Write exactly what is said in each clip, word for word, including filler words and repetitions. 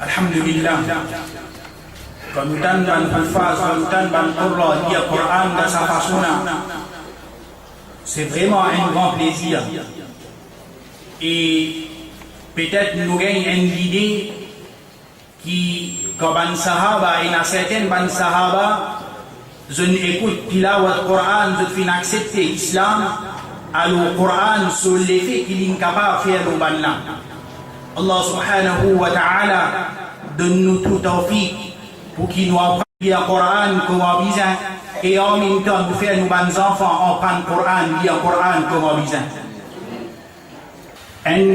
Alhamdulillah. Kan nou tann bann hufaz, kan nou tann bann qurra lir Quran dan sa fason la, se vreman enn gran plezir. E petet nou gagn enn lide ki, kan bann sahaba, ena sertin bann sahaba, zot ekout tilawat Quran, zot finn aksepte Islam, alor Quran so lefe ki linn kapav fer lor bann la. Allah subhanahu wa ta'ala donn nou tou tawfik pou ki nou aprann lir Quran kouma bizin, e anmemtan nou fer nou bann zanfan aprann Quran, lir Quran kouma bizin. Enn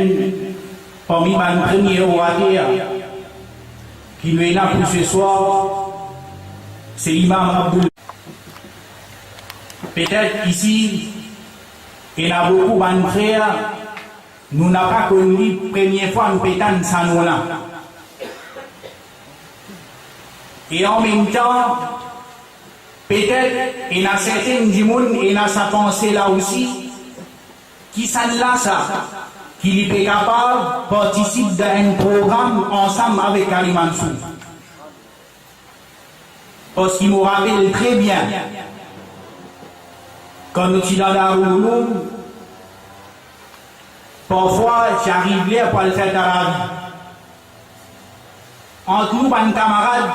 parmi bann premie orater ki nou ena pou seswar, se Imam Abdul. Petet isi, ena boukou bann frer, nou napa konn li, premie fwa nou pe tann sa nom la. E anmemtan, petet ena sertin dimoun ena sa panse la osi, kisannla sa ki li pe kapav partisip dan enn program ansam avek Karim Mansour? Parski mo rapel tre bien, kan nou ti dan Darul Uloum, parfwa ti ariv ler pou al fer taravi. Ant nou bann kamarad,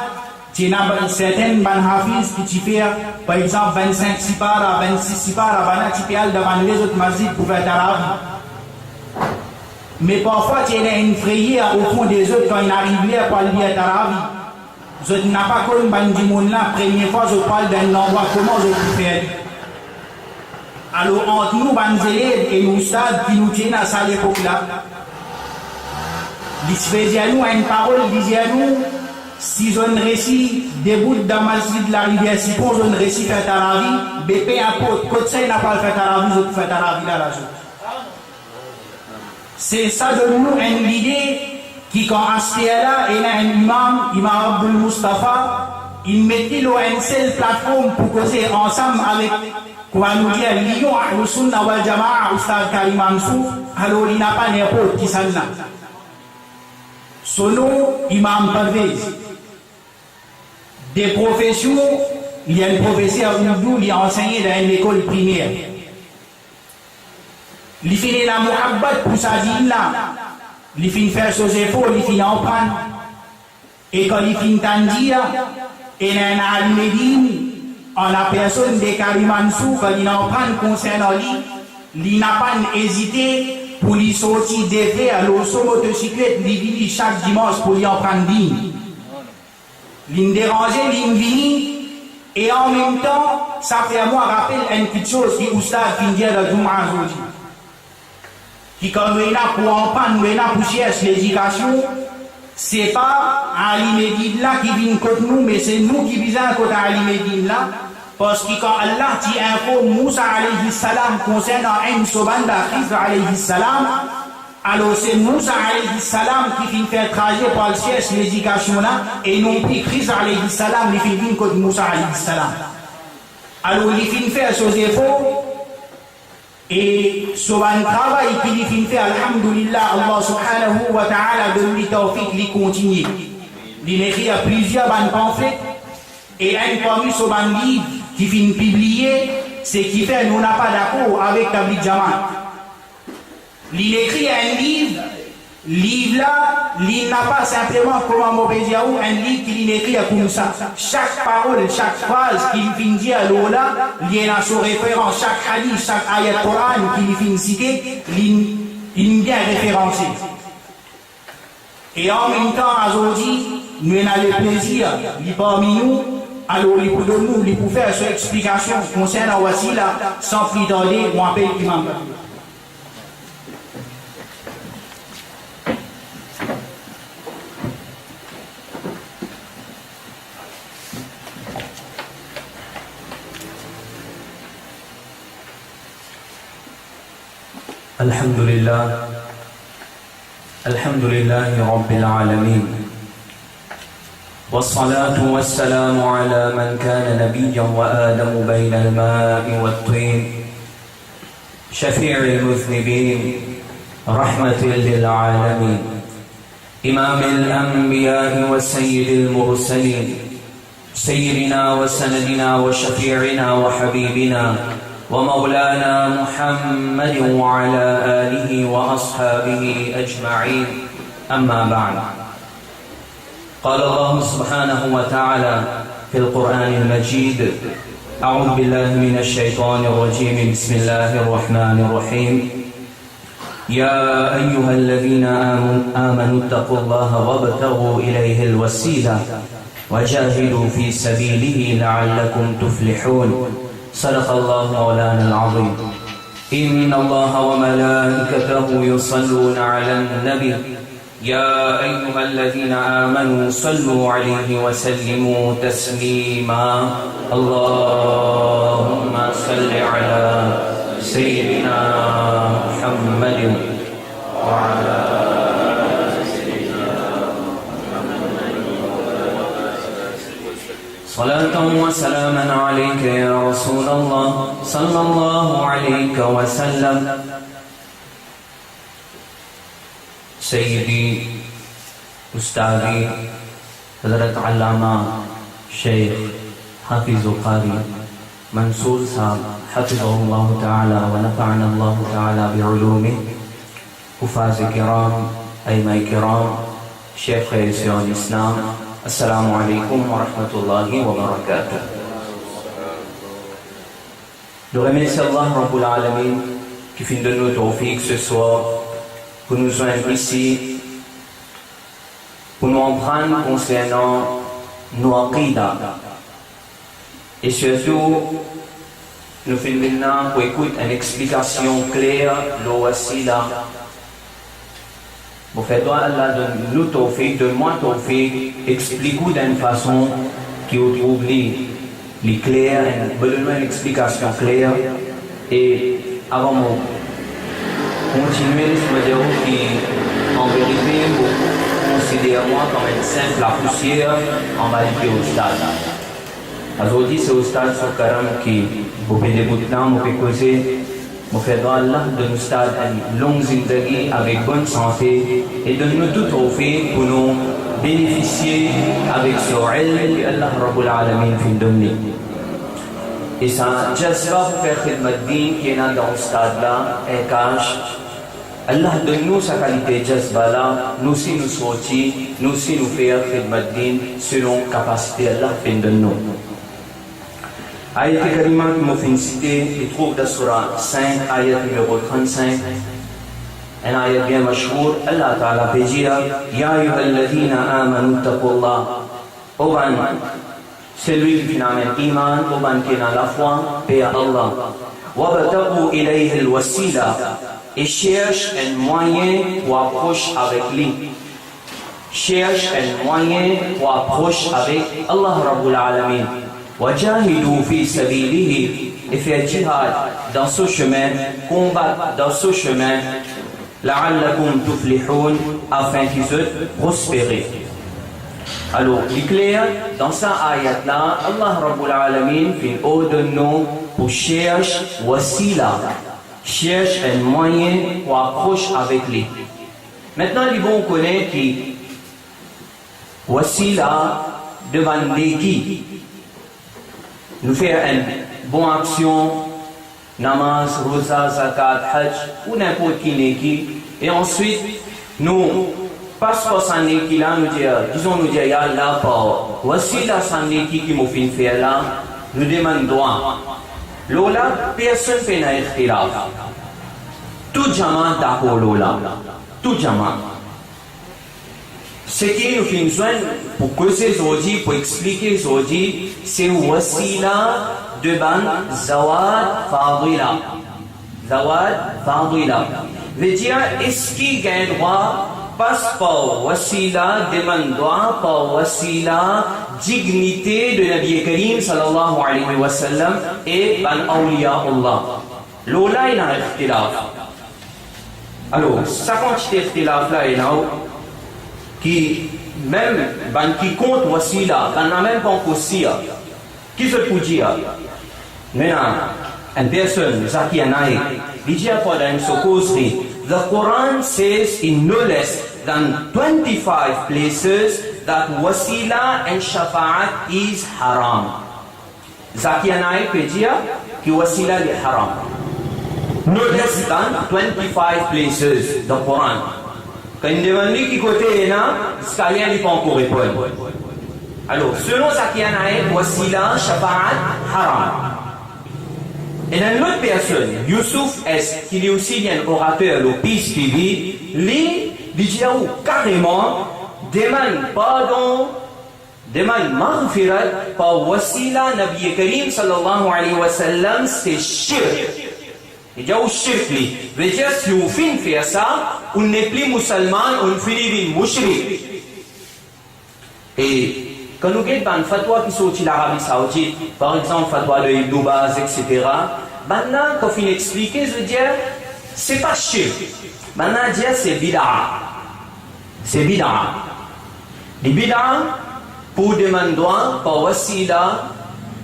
ti ena ba-, sertin bann hafiz ki ti fer, par exanp, vinn-sink sipara, vinn-sis sipara, bann la ti pe al dan bann lezot masjid pou fer taravi. Me parfwa ti ena enn frayer o fon de zot kan inn ariv ler pou al lir taravi. Zot napa konn bann dimoun la, premie fwa zot pou al dan enn landrwa, kouma zot pou fer li? Alor, ant nou bann zelev e nou oustad ki nou ti ena sa lepok la, li ti pe dir nou enn parol, li dir nou, si zot inn resi debout dan masjid Larivier Sitron, zot inn resi fer taravi, be pe inport kot sa ena pou al fer taravi, zot pou fer taravi la, la zot. Se sa donn nou enn lide ki kan aster la ena enn imam, Imam Abdul Mustafa, inn met li lor enn sel platform pou koze ansam avek, kouma nou dir, lion Ahlus Sunnah wal Jamaa, Oustaz Karim Mansour, alor li napa ninport kisannla. So nom, Imam Parvez. De profesion, li enn profeser Ourdou, li ansegne dan enn lekol primer. Li finn ena muhabbat pou sa din la, li finn fer so zefor, li finn aprann. E kan li finn tann dir ena enn alim din an la personn de Karim Mansour, kan linn aprann konsernan li, li napa'n ezite pou li sorti Dever lor so motosiklet, li vini sak dimans pou li aprann din. Linn deranze, linn vini, e anmemtan, sa fer mwa rapel enn kiksoz ki oustaz finn dir dan Zouma zordi. Ki kan nou ena pou aprann, nou ena pou sers ledikasion, se pa alim din la ki vinn kot nou, me se nou ki bizin al kot alim din la, parski kan Allah ti inform Mousa alayhi salam konsernan enn so banda Khidr alayhi salam, alor se Mousa alayhi salam ki finn fer traze pou al sers ledikasion la, e non pli Khidr alayhi salam, li finn vinn kot Mousa alayhi salam. Alor li finn fer so zefor, e so bann travay ki li finn fer, alhamdulillah, Allah subhanahu wa ta'ala donn li tawfik, li kontinie. Linn ekrir plizier bann panflet, e enn parmi so bann liv ki finn pibliye, se Kifer nou napa dakor avek Tablig Jamaat. Linn ekrir enn liv, liv la, li napa sinpleman, kouma mo pe dir ou, enn liv ki linn ekrir koumsa. Sak parol, sak fraz ki li finn dir lor la, li ena so referans, sak hadis, sak ayat Koran ki li finn site, linn, linn bien referanse. E anmemtan, azordi, nou ena leplezir li parmi nou, alor li pou donn nou, li pou fer so explikasion konsernan wasila, san pli tarde, mo apel Imam Kabir. الحمد لله. الحمد لله رب العالمين. والصلاة والسلام على من كان نبيا وآدم بين الماء والطين. شفيع المذنبين. رحمة للعالمين. إمام الأنبياء وسيد المرسلين، سيدنا وسندنا وشفيعنا وحبيبنا ومولانا محمد وعلى آله وأصحابه أجمعين. أما بعد. قال الله سبحانه وتعالى في القرآن المجيد: أعوذ بالله من الشيطان الرجيم. بسم الله الرحمن الرحيم. يا أيها الذين آمن-، آمنوا اتقوا الله وابتغوا إليه الوسيلة وجاهدوا في سبيله لعلكم تفلحون. صدق الله مولانا العظيم. إن الله وملائكته يصلون على النبي، يا أيها الذين آمنوا صلوا عليه وسلموا تسليما. اللهم صل على سيدنا محمد وعلى آل سيدنا محمد. صلاة وسلاما عليك يا رسول الله، صلى الله عليه وسلم. سیدی، استادی، حضرت علامہ شیخ حافظ و قاری منصور صاحب، حفظه الله تعالی و نفعنا الله تعالی بعلومه، حفاظ کرام، ائمہ کرام، شیخ سیان اسلام، السلام علیکم و رحمت الله و برکاته. Nou remersie Allah Rabbul Alamin ki finn donn nou toufik se swar pou nou zwenn isi, pou nou aprann konsernan nou aqida. E sirtou, nou finn vinn la pou ekout enn explikasion kler lor wasila. Mo fer dwa Allah donn nou toufik, donn mwa toufik, explik ou dan enn fason ki ou trouv li, li kler, enn, mo donn ou enn explikasion kler. E avan mo kontinie, les mo dir ou ki, an verite, mo konsider mwa kom enn sinp lapousier anba lipie oustad. Azordi se oustad Sokaram ki mo pe debout la, mo pe koze. Mo fer dwa Allah donn oustad enn long zindagi avek bonn sante e donn nou tou toufik pou nou benefisie avek so ilm ki Allah Rabbul Alamin finn donn li. E sa jazba pou fer khidmat din ki ena dan oustad la, enn kash, Allah donn nou sa kalite jazba la, nou osi nou sorti, nou osi nou fer khidmat din selon kapasite Allah finn donn nou. Ayat karima ki mo finn site, li trouv dan soura sink, ayat nimero trant-sink. Enn ayat bien mashhour, Allah Taala pe dir, "Ya ayyuhalladhina amanu ttaqullah." O bann, selwi ki finn amenn iman, o bann ki ena lafwa, per Allah. "Wabtaghu ilayhil wasila." E chersh enn mwayin pou apros avek li. Chersh enn mwayin pou apros avek Allah Rabbul Alamin. "Wajahidu fi sabilihi", e fer jihad dan so sime, konbat dan so sime, "la'allakum tuflihun", afin ki zot prospere. Alor, li kler, dan sa ayat la, Allah Rabbul Alamin finn ordonn nou pou chersh wasila, chersh enn mwayin pou apros avek li. Aster, li bon ou kone ki wasila demann neki. Nou fer enn bon aksion, namaz, roza, zakat, haj, ou ninport ki neki, e answit nou pas par sa neki la, nou dir, dizon nou dir, "Ya Allah, par wasila sa neki ki mo finn fer la, nou demann dwa." Lor la, personn pena ixtilaf. Tou dimoun dakor lor la. Tou dimoun. Seki nou finn zwenn pou koze zordi, pou explike zordi, se wasila de bann zawat fadila. Zawat fadila. Vedir, eski gagn drwa pas par wasila, demann dwa par wasila dignite de Nabi Karim sallallahu alayhi wa sallam e bann awliya Allah? Lor la ena ixtilaf. Alor, sa kantite ixtilaf la ena, ki mem bann ki kont wasila, bann la mem pankor sir. Ki zot pou dir? Mena enn personn, Zakir Naik, li dir pandan enn so kozri, "The Quran says in no less than twenty-five places that wasila and shafaat is haram. Zakir Naik pe dir ki wasila li haram. No less than twenty-five places dan Koran. Kan inn demann li ki kote ena, ziska ler li pa ankor reponn. Alor, selon Zakir Naik, wasila, shafaat, haram. Ena enn lot personn, Youssouf S, ki li osi li enn orater lor Peace T V, li, li dir ou kareman, demann pardon, demann maghfirat par wasila Nabi Karim sallallahu alayhi wa sallam, se shirk. Li dir ou shirk li. Vedir si ou finn fer sa, ou nepli mousalman, ou fini vinn moushrik. E kan nou get bann fatwa ki sorti Larabi Saoudit, par exanp, fatwa de Ibn Baz, et cetera, bannla, kan finn explike, zot dir, se pa shirk. Bannla dir, se bid'a. Se bid'a. Li bid'a pou demann dwa par wasila,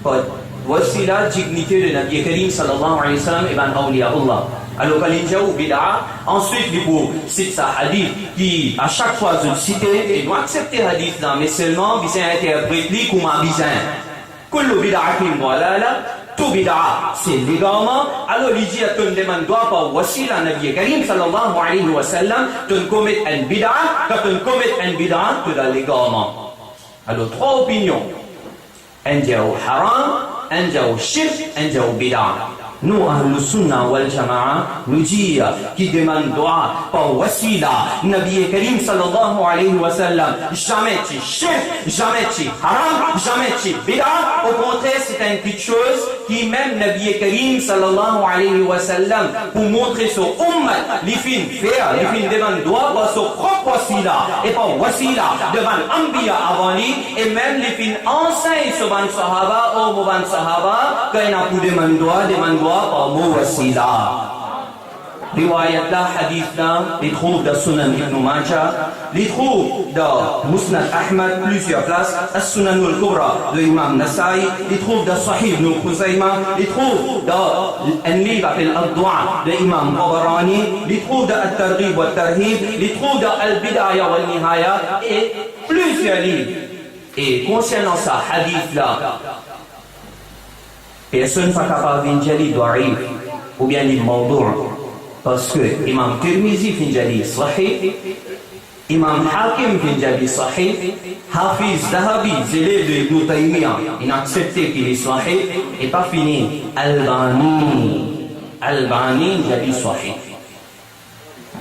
par wasila dignite de Nabi Karim sallallahu alayhi wa sallam e bann awliya Allah. Alor, kan li dir ou bid'a, answit li pou sit sa hadith ki a sak fwa zot site, e nou aksepte hadith la, me selman bizin interpret li kouma bizin. Kullu bid'atin dalala, tou bid'a se legarman. Alor, li dir, tonn demann dwa par wasila Nabi Karim sallallahu alayhi wa sallam, tonn komet enn bid'a. Kan tonn komet enn bid'a, to dan legarman. Alor, trwa opinion. Enn dir ou haram, enn dir ou shirk, enn dir ou bid'a. Nou, Ahlus Sunnah wal Jamaa, nou dir ki demann dwa par wasila Nabi Karim sallallahu alayhi wa sallam, zame ti shirk, zame ti haram, zame ti bid'a. Okontrer, se enn kiksoz ki mem Nabi Karim sallallahu alayhi wa sallam, pou montre so ummat, li finn fer, li finn demann dwa par so prop wasila e par wasila de bann anbiya avan li, e mem li finn ansegn so bann sahaba, o mo bann sahaba, kan ena pou demann dwa, demann dwa par mo wasila. Riwayat la, hadith la, li trouv dan Sunan Ibn Majah, li trouv dan Musnad Ahmad, plizier plas, As-Sunanul Kubra de Imam Nasai, li trouv dan Sahih Ibn Khuzaimah, li trouv dan enn liv apel Ad-Du'a de Imam Tabarani, li trouv dan At-Targhib wa Tarhib, li trouv dan Al-Bidaya wa Nihaya, e plizier liv. E konsernan sa hadith la, personn pa kapav vinn dir li daif oubien li mawdou, parski Imam Tirmizi finn dir li sahih, Imam Hakim finn dir li sahih, Hafiz Zahabi, zelev de Ibn Taymiyyah, inn aksepte ki li sahih, e pa fini, Albani, Albani dir li sahih.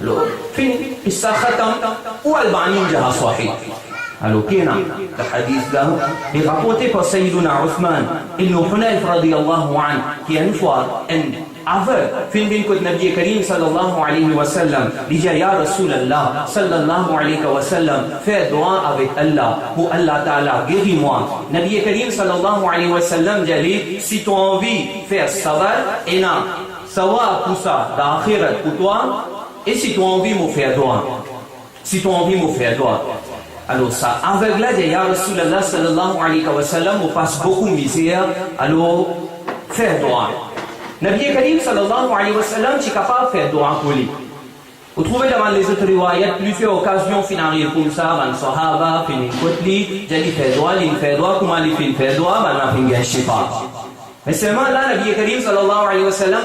Alor, fini, kisa khatam, ou Albani dir sahih. Alor, ki ena dan hadith la, li raporte par Sayyiduna Uthman ibn Hunayf radiyallahu anhu, ki enn fwa enn aveg finn vinn kot Nabi Karim sallallahu alayhi wa sallam, li dir, "Ya Rasulullah sallallahu alayhi wa sallam, fer dua avek Allah pou Allah Taala geri mwa." Nabi Karim sallallahu alayhi wa sallam dir li, "Si to anvi fer sabar, ena sawab pou sa dan axirat pou twa, e si to anvi mo fer dua, si to anvi mo fer dua." Alor sa aveg la dir, "Ya Rasulullah sallallahu alayhi wa sallam, mo pas boukou mizer, alor fer dua." Nabi Karim sallallahu alayhi wa sallam ti kapav fer dua pou li. Ou trouve dan bann lezot riwayat, plizier okazion finn ariv koumsa, bann sahaba finn vinn kot li, dir li fer dua, li fer dua, kouma li finn fer dua, bannla finn gagn shifa. Me selman la, Nabi Karim sallallahu alayhi wa sallam,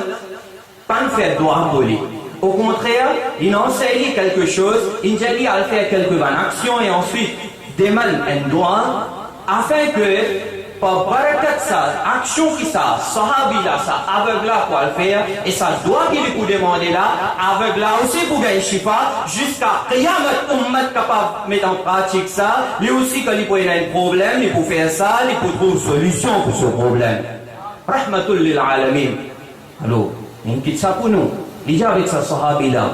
pa'nn fer dua pou li. Okontrer, inn ansegn li kelke soz, inn dir li al fer kelke bann aksion e answit demann enn dua, afin ke par barakat sa aksion ki sa sahabi la, sa aveg la pou al fer, e sa dua ki li pou demande la, aveg la osi pou gagn shifa, ziska kiyamat ummat kapav met an pratik sa, li osi kan li pou ena enn problem, li pou fer sa, li pou trouv solision pou so problem. Rahmatul lil alamin. Alor, inn kit sa pou nou. Li dir avek sa sahabi la,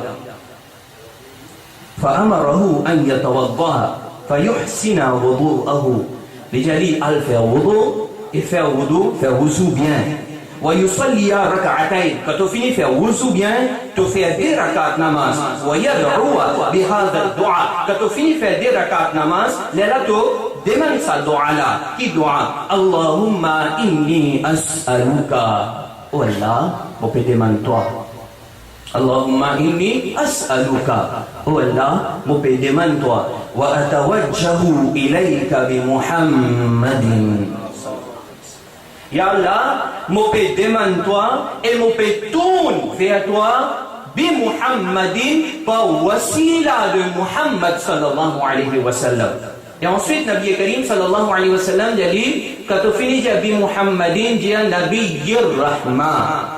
fa amarahu an yatawadda, fa yuhsina wudu'ahu. Li dir li al fer wudou, e fer wudou, fer wuzou bien. Wa yusalliya rak'atayn. Kan to fini fer wuzou bien, to fer de rakat namaz. Wa yad'u bi hadha dua. Kan to fini fer de rakat namaz, lerla to demann sa dua la. Ki dua? Allahumma inni as'aluka. O Allah, mo pe demann twa. Allahumma inni as'aluka, o Allah, mo pe demann twa, wa atawajjahu ilayka bi Muhammadin. Ya Allah, mo pe demann twa e mo pe tourn ver twa, bi Muhammadin, par wasila de Muhammad sallallahu alayhi wa sallam. E answit, Nabi Karim sallallahu alayhi wa sallam dir li, kan to fini dir bi Muhammadin, dir Nabiyyir Rahma.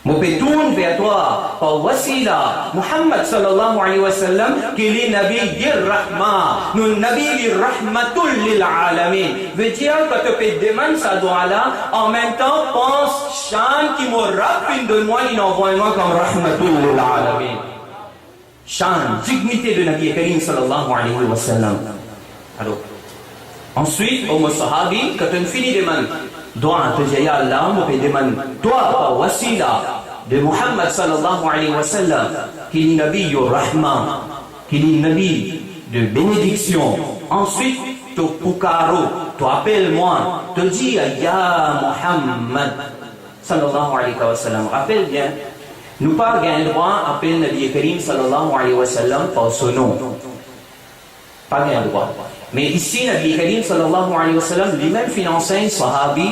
Mo pe tourn ver twa par wasila Muhammad sallallahu alayhi wa sallam, ki li Nabiyyir Rahma, nou Nabi li rahmatul lil alamin. Vedir, kan to pe demann sa dwa la, anmemtan pans shan ki mo Rabb finn donn mwa, li anvoy mwa kom rahmatul lil alamin. Shan, dignite de Nabi Karim sallallahu alayhi wa sallam. Alor, answit, o mo sahabi, kan to fini demann dwa, to dir, ya Allah, mo pe demann twa par wasila de Muhammad sallallahu alayhi wa sallam, ki li Nabiyyur Rahma, ki li Nabi de benediksion. Answit, to pukaro, to apel mwa, to dir, ya Muhammad sallallahu alayhi wa sallam. Rapel bien, nou pa gagn drwa apel Nabi Karim sallallahu alayhi wa sallam par so nom. Pa gagn drwa. Me isi, Nabi Karim sallallahu alayhi wa sallam, limem finn ansegn sahabi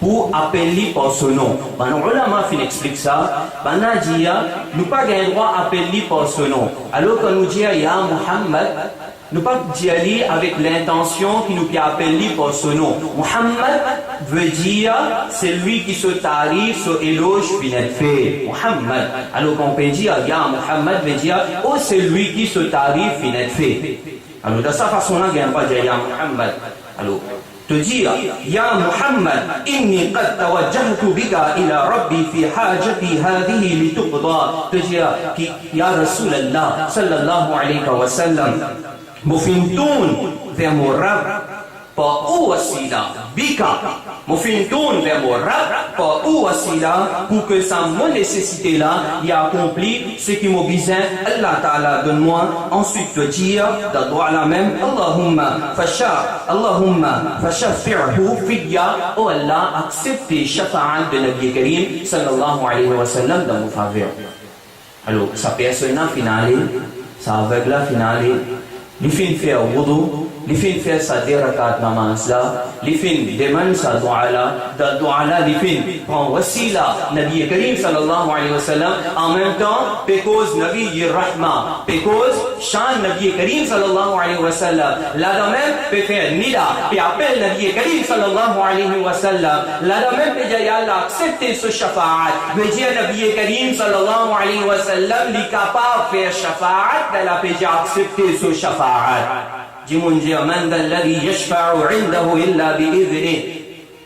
pou apel li par so nom. Bann oulama finn explik sa, bann la dir, nou pa gagn drwa apel li par so nom. Alor, kan nou dir, ya Muhammad, nou pa dir li avek lintansion ki nou pe apel li par so nom. Muhammad vedir selwi ki so tarif, so eloz finn et fe. Muhammad. Alor, kan ou pe dir, ya Muhammad, vedir, o selwi ki so tarif finn et fe. Alor, dan sa fason la, gagn drwa dir, ya Muhammad. Alor, to dir, ya Muhammad, inni qad tawajjahtu bika ila Rabbi fi hajati hadhihi lituqda. To dir ki, ya Rasulullah sallallahu alayhi wa sallam, mo finn tourn ver mo Rabb par ou wasila, bika. Mo finn tourn ver mo Rabb par ou wasila, pou ki sa mo nesesite la, li akonpli, seki mo bizin, Allah Taala donn mwa. Answit, to dir dan dwa la mem, Allahumma fasha-, Allahumma fashaffi'hu fiyya, o Allah, aksepte shafaat de Nabi Karim sallallahu alayhi wa sallam dan mo faver. Alor, sa personn la finn ale, sa aveg la finn ale, li finn fer woudou, li finn fer sa de rakat namaz la, li finn demann sa dwa la, dan dwa la li finn pran wasila Nabi Karim sallallahu alayhi wa sallam, anmemtan pe koz Nabi Rahma, pe koz shan Nabi Karim sallallahu alayhi wa sallam, ladan mem pe fer nida, pe apel Nabi Karim sallallahu alayhi wa sallam, ladan mem pe dir, ya Allah, aksepte so shafaat. Vedir Nabi Karim sallallahu alayhi wa sallam, li kapav fer shafaat, la pe dir aksepte so shafaat. Dimoun dir, man dhalladhi yashfa'u indahu illa bi idhnih.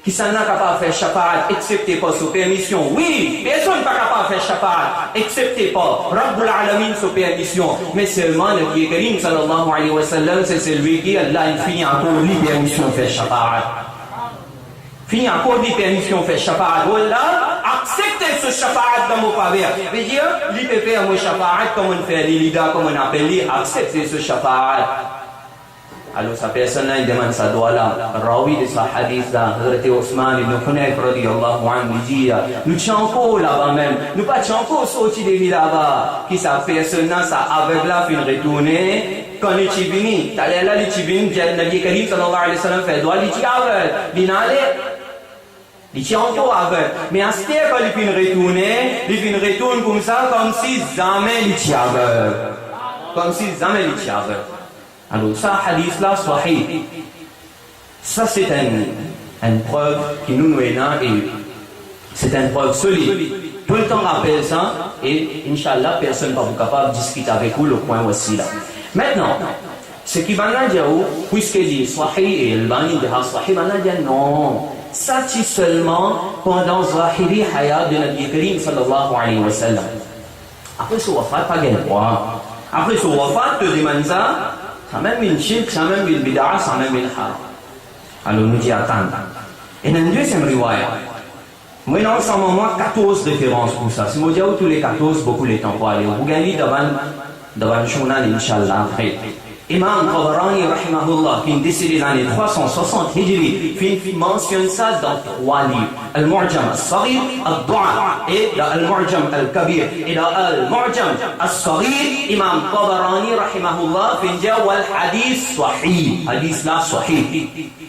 Kisannla kapav fer shafaat exsepte par so permision? Wi, personn pa kapav fer shafaat exsepte par Rabbul Alamin so permision. Me selman Nabi Karim sallallahu alayhi wa sallam, se selwi ki Allah inn fini akord li permision fer shafaat. Fini akord li permision fer shafaat. Wallah, aksepte so shafaat dan mo faver. Vedir, li pe fer mo shafaat, kouma fer li nida, kouma apel li, aksepte so shafaat. Alor, sa personn la, li demann sa dwa la. Rawi de sa hadis la, Hazrat Ousman ibn Hunayf radiyallahu anhu, li dir, nou ti ankor laba mem, nou pa ti ankor sorti depi laba, ki sa personn la, sa aveg la, finn retourne. Kan li ti vini, taler la, li ti vinn, Nabi Karim sallallahu alayhi wa sallam fer dwa, li ti aveg, li nale. Li ti ankor aveg, me aster kan li finn retourne, li finn retourn koumsa, koumsi zame li ti aveg. Koumsi zame li ti aveg. Alor, sa hadis la sahih. Sa se enn, enn prev ki nou, nou ena, e se enn prev solid. Toultan rapel sa, e inshallah, personn pa pou kapav diskit avek ou le pwin osi la. Aster, seki bann la dir ou, piski li sahih e Albani dir sahih, bann la dir non, sa ti selman pandan zahiri hayat de Nabi Karim sallallahu alayhi wa sallam. Apre so wafat, pa gagn drwa. Apre so wafat, to demann sa, sa mem vinn shirk, sa mem vinn bid'a, sa mem vinn haram. Alor, nou dir atann. Ena enn deziem riwaya. Mo ena ansam ar mwa katorz referans pou sa. Si mo dir ou tou le katorz, boukou letan pou ale. Ou pou gagn li dan bann, dan bann zournal, inshallah, apre. Imam Tabarani, rahimahullah, ki finn desede lane trwa san swasant Hijri, finn mansionn sa dan trwa liv, Al-Mu'jam As-Saghir, Ad-Du'afa, e dan Al-Mu'jam Al-Kabir, e dan Al-Mu'jam As-Saghir, Imam Tabarani, rahimahullah, finn dir, "Wal hadith sahih." Hadis la sahih.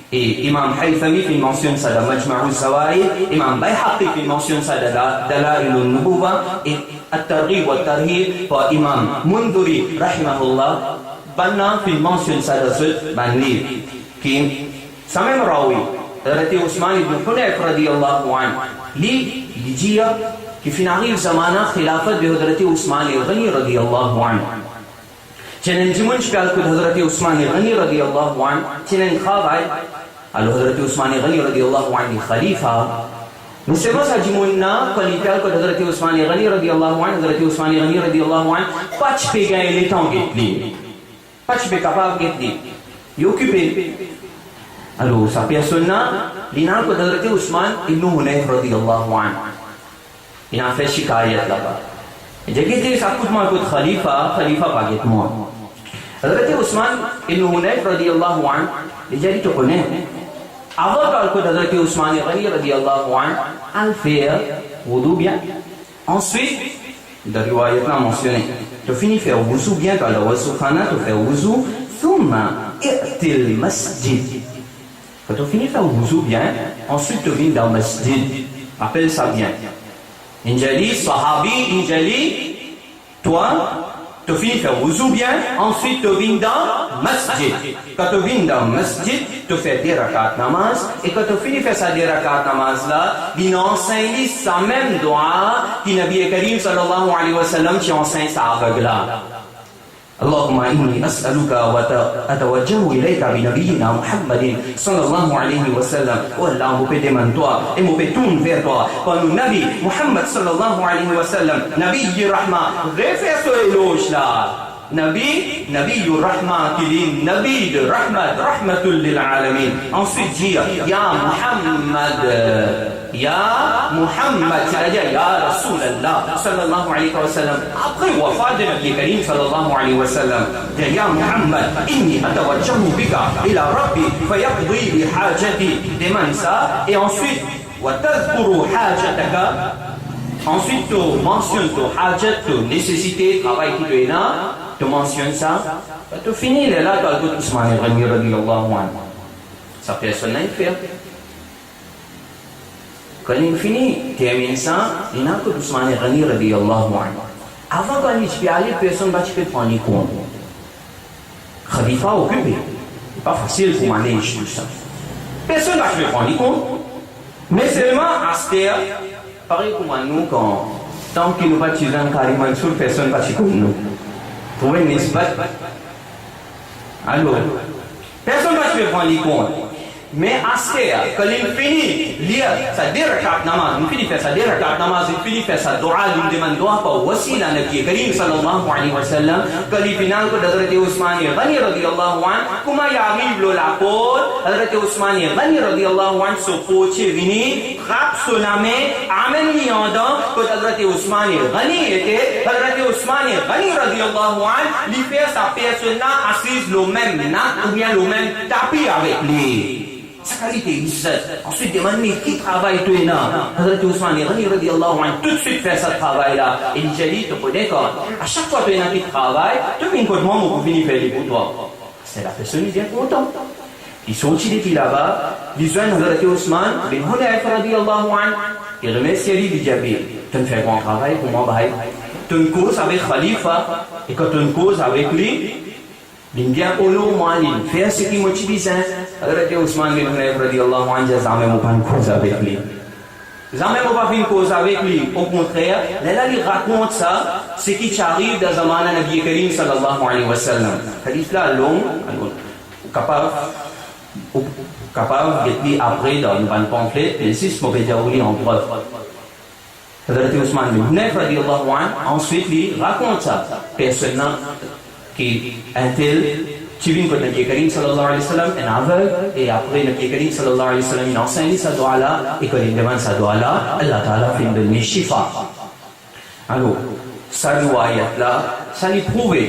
E Imam Haythami finn mansionn sa dan Majma'uz Zawaid, Imam Bayhaqi finn mansionn sa dan Da-, Dalailun Nubuwah, e At-Targhib wa Tarhib par Imam Mundhiri, rahimahullah, bann la finn mansionn sa dan zot bann liv. Ki sa mem rawi, Hazrat Usman ibn Hunayf radiyallahu anhu, li, li dir ki finn ariv zamana xilafat de Hazrat Usman Ghani radiyallahu anhu. Ti ena enn dimoun ti pe al kot Hazrat Usman Ghani radiyallahu anhu, ti ena enn travay. Alor Hazrat Usman Ghani radiyallahu anhu li khalifa. Me selman sa dimoun la, kan li pe al kot Hazrat Usman Ghani radiyallahu anhu, Hazrat Usman Ghani radiyallahu anhu pa ti pe gagn letan get li. Pa ti pe kapav get li. Li okipe. Alor sa personn la, li al kot Hazrat Usman ibn Hunayf radiyallahu anhu. Inn al fer shikayat laba. Li dir, "Gete, sa kout mwa kot khalifa, khalifa pa get mwa." Hazrat Usman ibn Hunayf radiyallahu anhu, li dir li, "To kone, avan to al kot Hazrat Usman Ghani radiyallahu anhu, al fer wouzou bien. Answit, dan riwayat la mansione, to fini fer wouzou bien, to al dan wouzoukhana, to fer wouzou, thumma i'til masjid." Kan to fini fer wouzou bien, answit to vinn dan masjid. Rapel sa bien. Inn dir li, sahabi, inn dir li, twa, to fini fer wouzou bien, answit to vinn dan masjid. Kan to vinn dan masjid, to fer de rakat namaz, e kan to fini fer sa de rakat namaz la, vinn ansegn li sa mem dua ki Nabi Karim sallallahu alayhi wa sallam ti ansegn sa aveg la. Allahumma inni as'aluka wa ata-, atawajjahu ilayka bi nabiyyina Muhammadin sallallahu alayhi wa sallam. O Allah, mo pe demann twa e mo pe tourn ver twa par nou Nabi Muhammad sallallahu alayhi wa sallam, Nabiyyir Rahma. Refer so eloz la. Nabi, Nabiyyur Rahma, ki li Nabi de rahmat, rahmatul lil alamin. Answit dir, ya Muhammad. Ya Muhammad, setadir ya Rasoulullah sallallahu alayhi wa sallam. Apre wafat de Nabi Karim sallallahu alayhi wa sallam, dir, ya Muhammad, inni atawajjahu bika ila Rabbi fayaqdi li hajati. Demann sa, e answit, wa tazkuru hajataka. Answit, to mansionn to hajat, to nesesite, travay ki to ena, to mansionn sa. Kan to fini, lerla to al kot Usman Ghani radiyallahu anhu. Sa personn la inn fer. Kan li fini terminn sa, li al kot Usman Ghani radiyallahu anhu. Avan, kan li ti pe ale, personn pa ti pe pran li kont. Khalifa okipe, li pa fasil pou manez tousa. Personn pa ti pe pran li kont. Me selman aster, parey kouma nou, kan, tan ki nou pa ti zwenn Karim Mansour, personn pa ti konn nou. Trouve, nespa? Alor, personn pa ti pe pran li kont. Me aster, kan li fini lir sa de rakat namaz, li fini fer sa de rakat namaz, li fini fer sa dua, li demann dua par wasila Nabi Karim sallallahu alayhi wa sallam, kan li fini al kot Hazrat Usman Ghani radiyallahu anhu, kouma li ariv lor laport, Hazrat Usman Ghani radiyallahu anhu, so portie vini, trap so lame, amenn li andan, kot Hazrat Usman Ghani ete, Hazrat Usman Ghani radiyallahu anhu, li fer sa personn la asiz lor mem nat oubien lor mem tapi avek li. Sa kalite izzat. Answit demann li, ki travay to ena? Hazrat Usman Ghani radiyallahu anhu toutswit fer sa travay la. E li dir li, to kone kan, a sak fwa to ena ki travay, to vinn kot mwa, mo pou vinn fer li pou twa. Sa lapersonn li bien kontan. Li sorti depi laba, li zwenn Hazrat Usman bin Hunayf radiyallahu anhu, li remersie li, li dir li, "To'nn fer gran travay pou mwa, bhai. To'nn koz avek khalifa, e kan to'nn koz avek li, li'nn bien onor mwa, li'nn fer seki mo ti bizin." Hazrat Usman bin Hunayf radiyallahu anhu dir, "Zame mo pa'nn koz avek li. Zame mo pa finn koz avek li, okontrer, lerla li rakont sa, seki ti ariv dan zamana Nabi Karim sallallahu alayhi wa sallam." Hadis la long, alor, ou kapav, ou kapav get li apre dan nou bann panflet, me zis mo pe dir ou li an bref. Hazrat Usman bin Hunayf radiyallahu anhu, answit li rakont sa, personn la ki entel ti vinn kot Nabi Karim sallallahu alayhi wa sallam, enn aveg, e apre Nabi Karim sallallahu alayhi wa sallam inn ansegn li sa dua la, e kan li demann sa dua la, Allah Taala finn donn li shifa. Alor, sa riwayat la, sa li prouve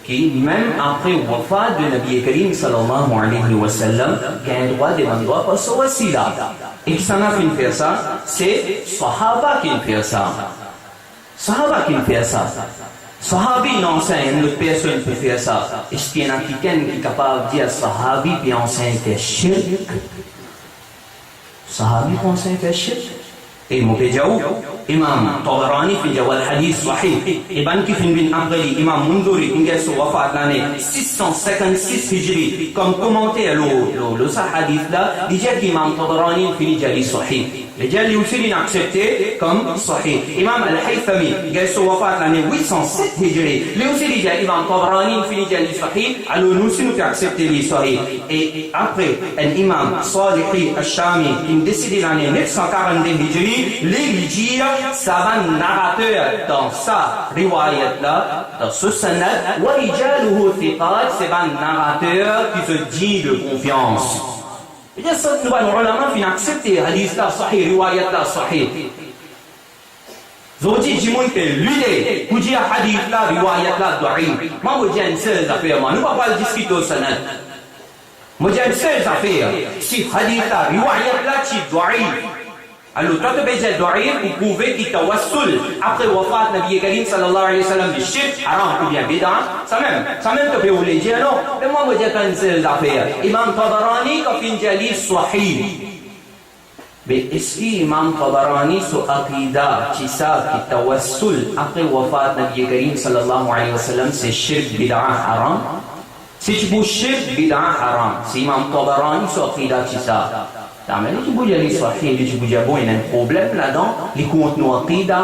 ki mem apre wafat de Nabi Karim sallallahu alayhi wa sallam, gagn drwa demann dwa par so wasila. E kisannla finn fer sa? Se sahaba ki finn fer sa. Sahaba ki finn fer sa. Sahabi inn ansegn enn lot personn pou fer sa. Eski ena kikenn ki kapav dir sahabi pe ansegn fer shirk? Sahabi pa ansegn fer shirk. E mo pe dir ou, Imam Tabarani finn dir, wal hadith sahih. E bann ki finn vinn apre li, Imam Munziri, ki gagn so wafat lane sis san sinkant-sis Hijri, kom komanter lor, lor, lor sa hadith la, li dir ki Imam Tabarani finn dir li sahih. Li dir li osi li aksepte kom sahih. Imam Al-Haythami, gagn so wafat lane wit san set Hijri, li osi li dir Imam Tabarani finn dir li sahih, alor nou osi nou pe aksepte li sahih. E apre, enn Imam Salihi Ash-Shami, ki desede lane nef san karant-de Hijri, li, li dir sa bann narater dan sa riwayat la, dan so sanad, wa rijaluhu thiqat, se bann narater ki zot dign de konfians. Vedir sa, nou bann ulama finn aksepte hadith la sahih, riwayat la sahih. Zordi dimoun pe lite pou dir hadith la, riwayat la daif. Mwa, mo dir enn sel zafer, mwa, nou pa pou al diskit lor sanad. Mo dir enn sel zafer, si hadith la, riwayat la ti daif, alor twa to pe dir daif pou prouve ki tawassul apre wafat Nabi Karim sallallahu alayhi wa sallam li shirk, haram oubien bid'a, sa mem, sa mem to pe oule dir, non? Me mwa, mo dir twa enn sel zafer. Imam Tabarani kan finn dir li sahih, me eski Imam Tabarani so aqida ti sa ki tawassul apre wafat Nabi Karim sallallahu alayhi wa sallam se shirk, bid'a, haram? Si ti pou shirk, bid'a, haram, si Imam Tabarani so aqida ti sa, la mem li ti pou dir li sahih, li ti pou dir, bon, ena enn problem ladan, li kont nou aqida.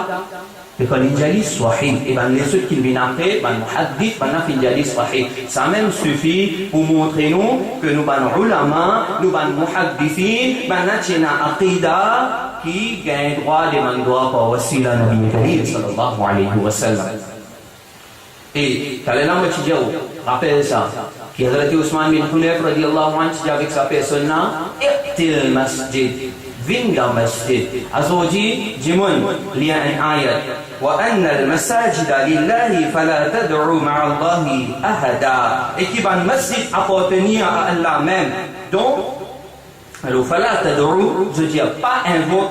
Me kan li dir li sahih, e bann lezot ki vinn apre, bann muhaddith, bannla finn dir li sahih. Sa mem sifi pou montre nou ki nou bann ulama, nou bann muhaddithin, bannla ti ena aqida ki gagn drwa demann dwa par wasila Nabi Karim sallallahu alayhi wa sallam. E taler la mo ti dir ou, rapel sa, ki Hazrat Usman bin Hunayf radiyallahu anhu ti dir avek sa personn la, "I'til masjid, vinn dan masjid." Azordi, dimoun lir enn ayat, "Wa annal masajida lillahi fala tad'u ma'allahi ahada." E ki bann masjid apartenir a Allah mem. Donk, alor, fala tad'u, zot dir pa invok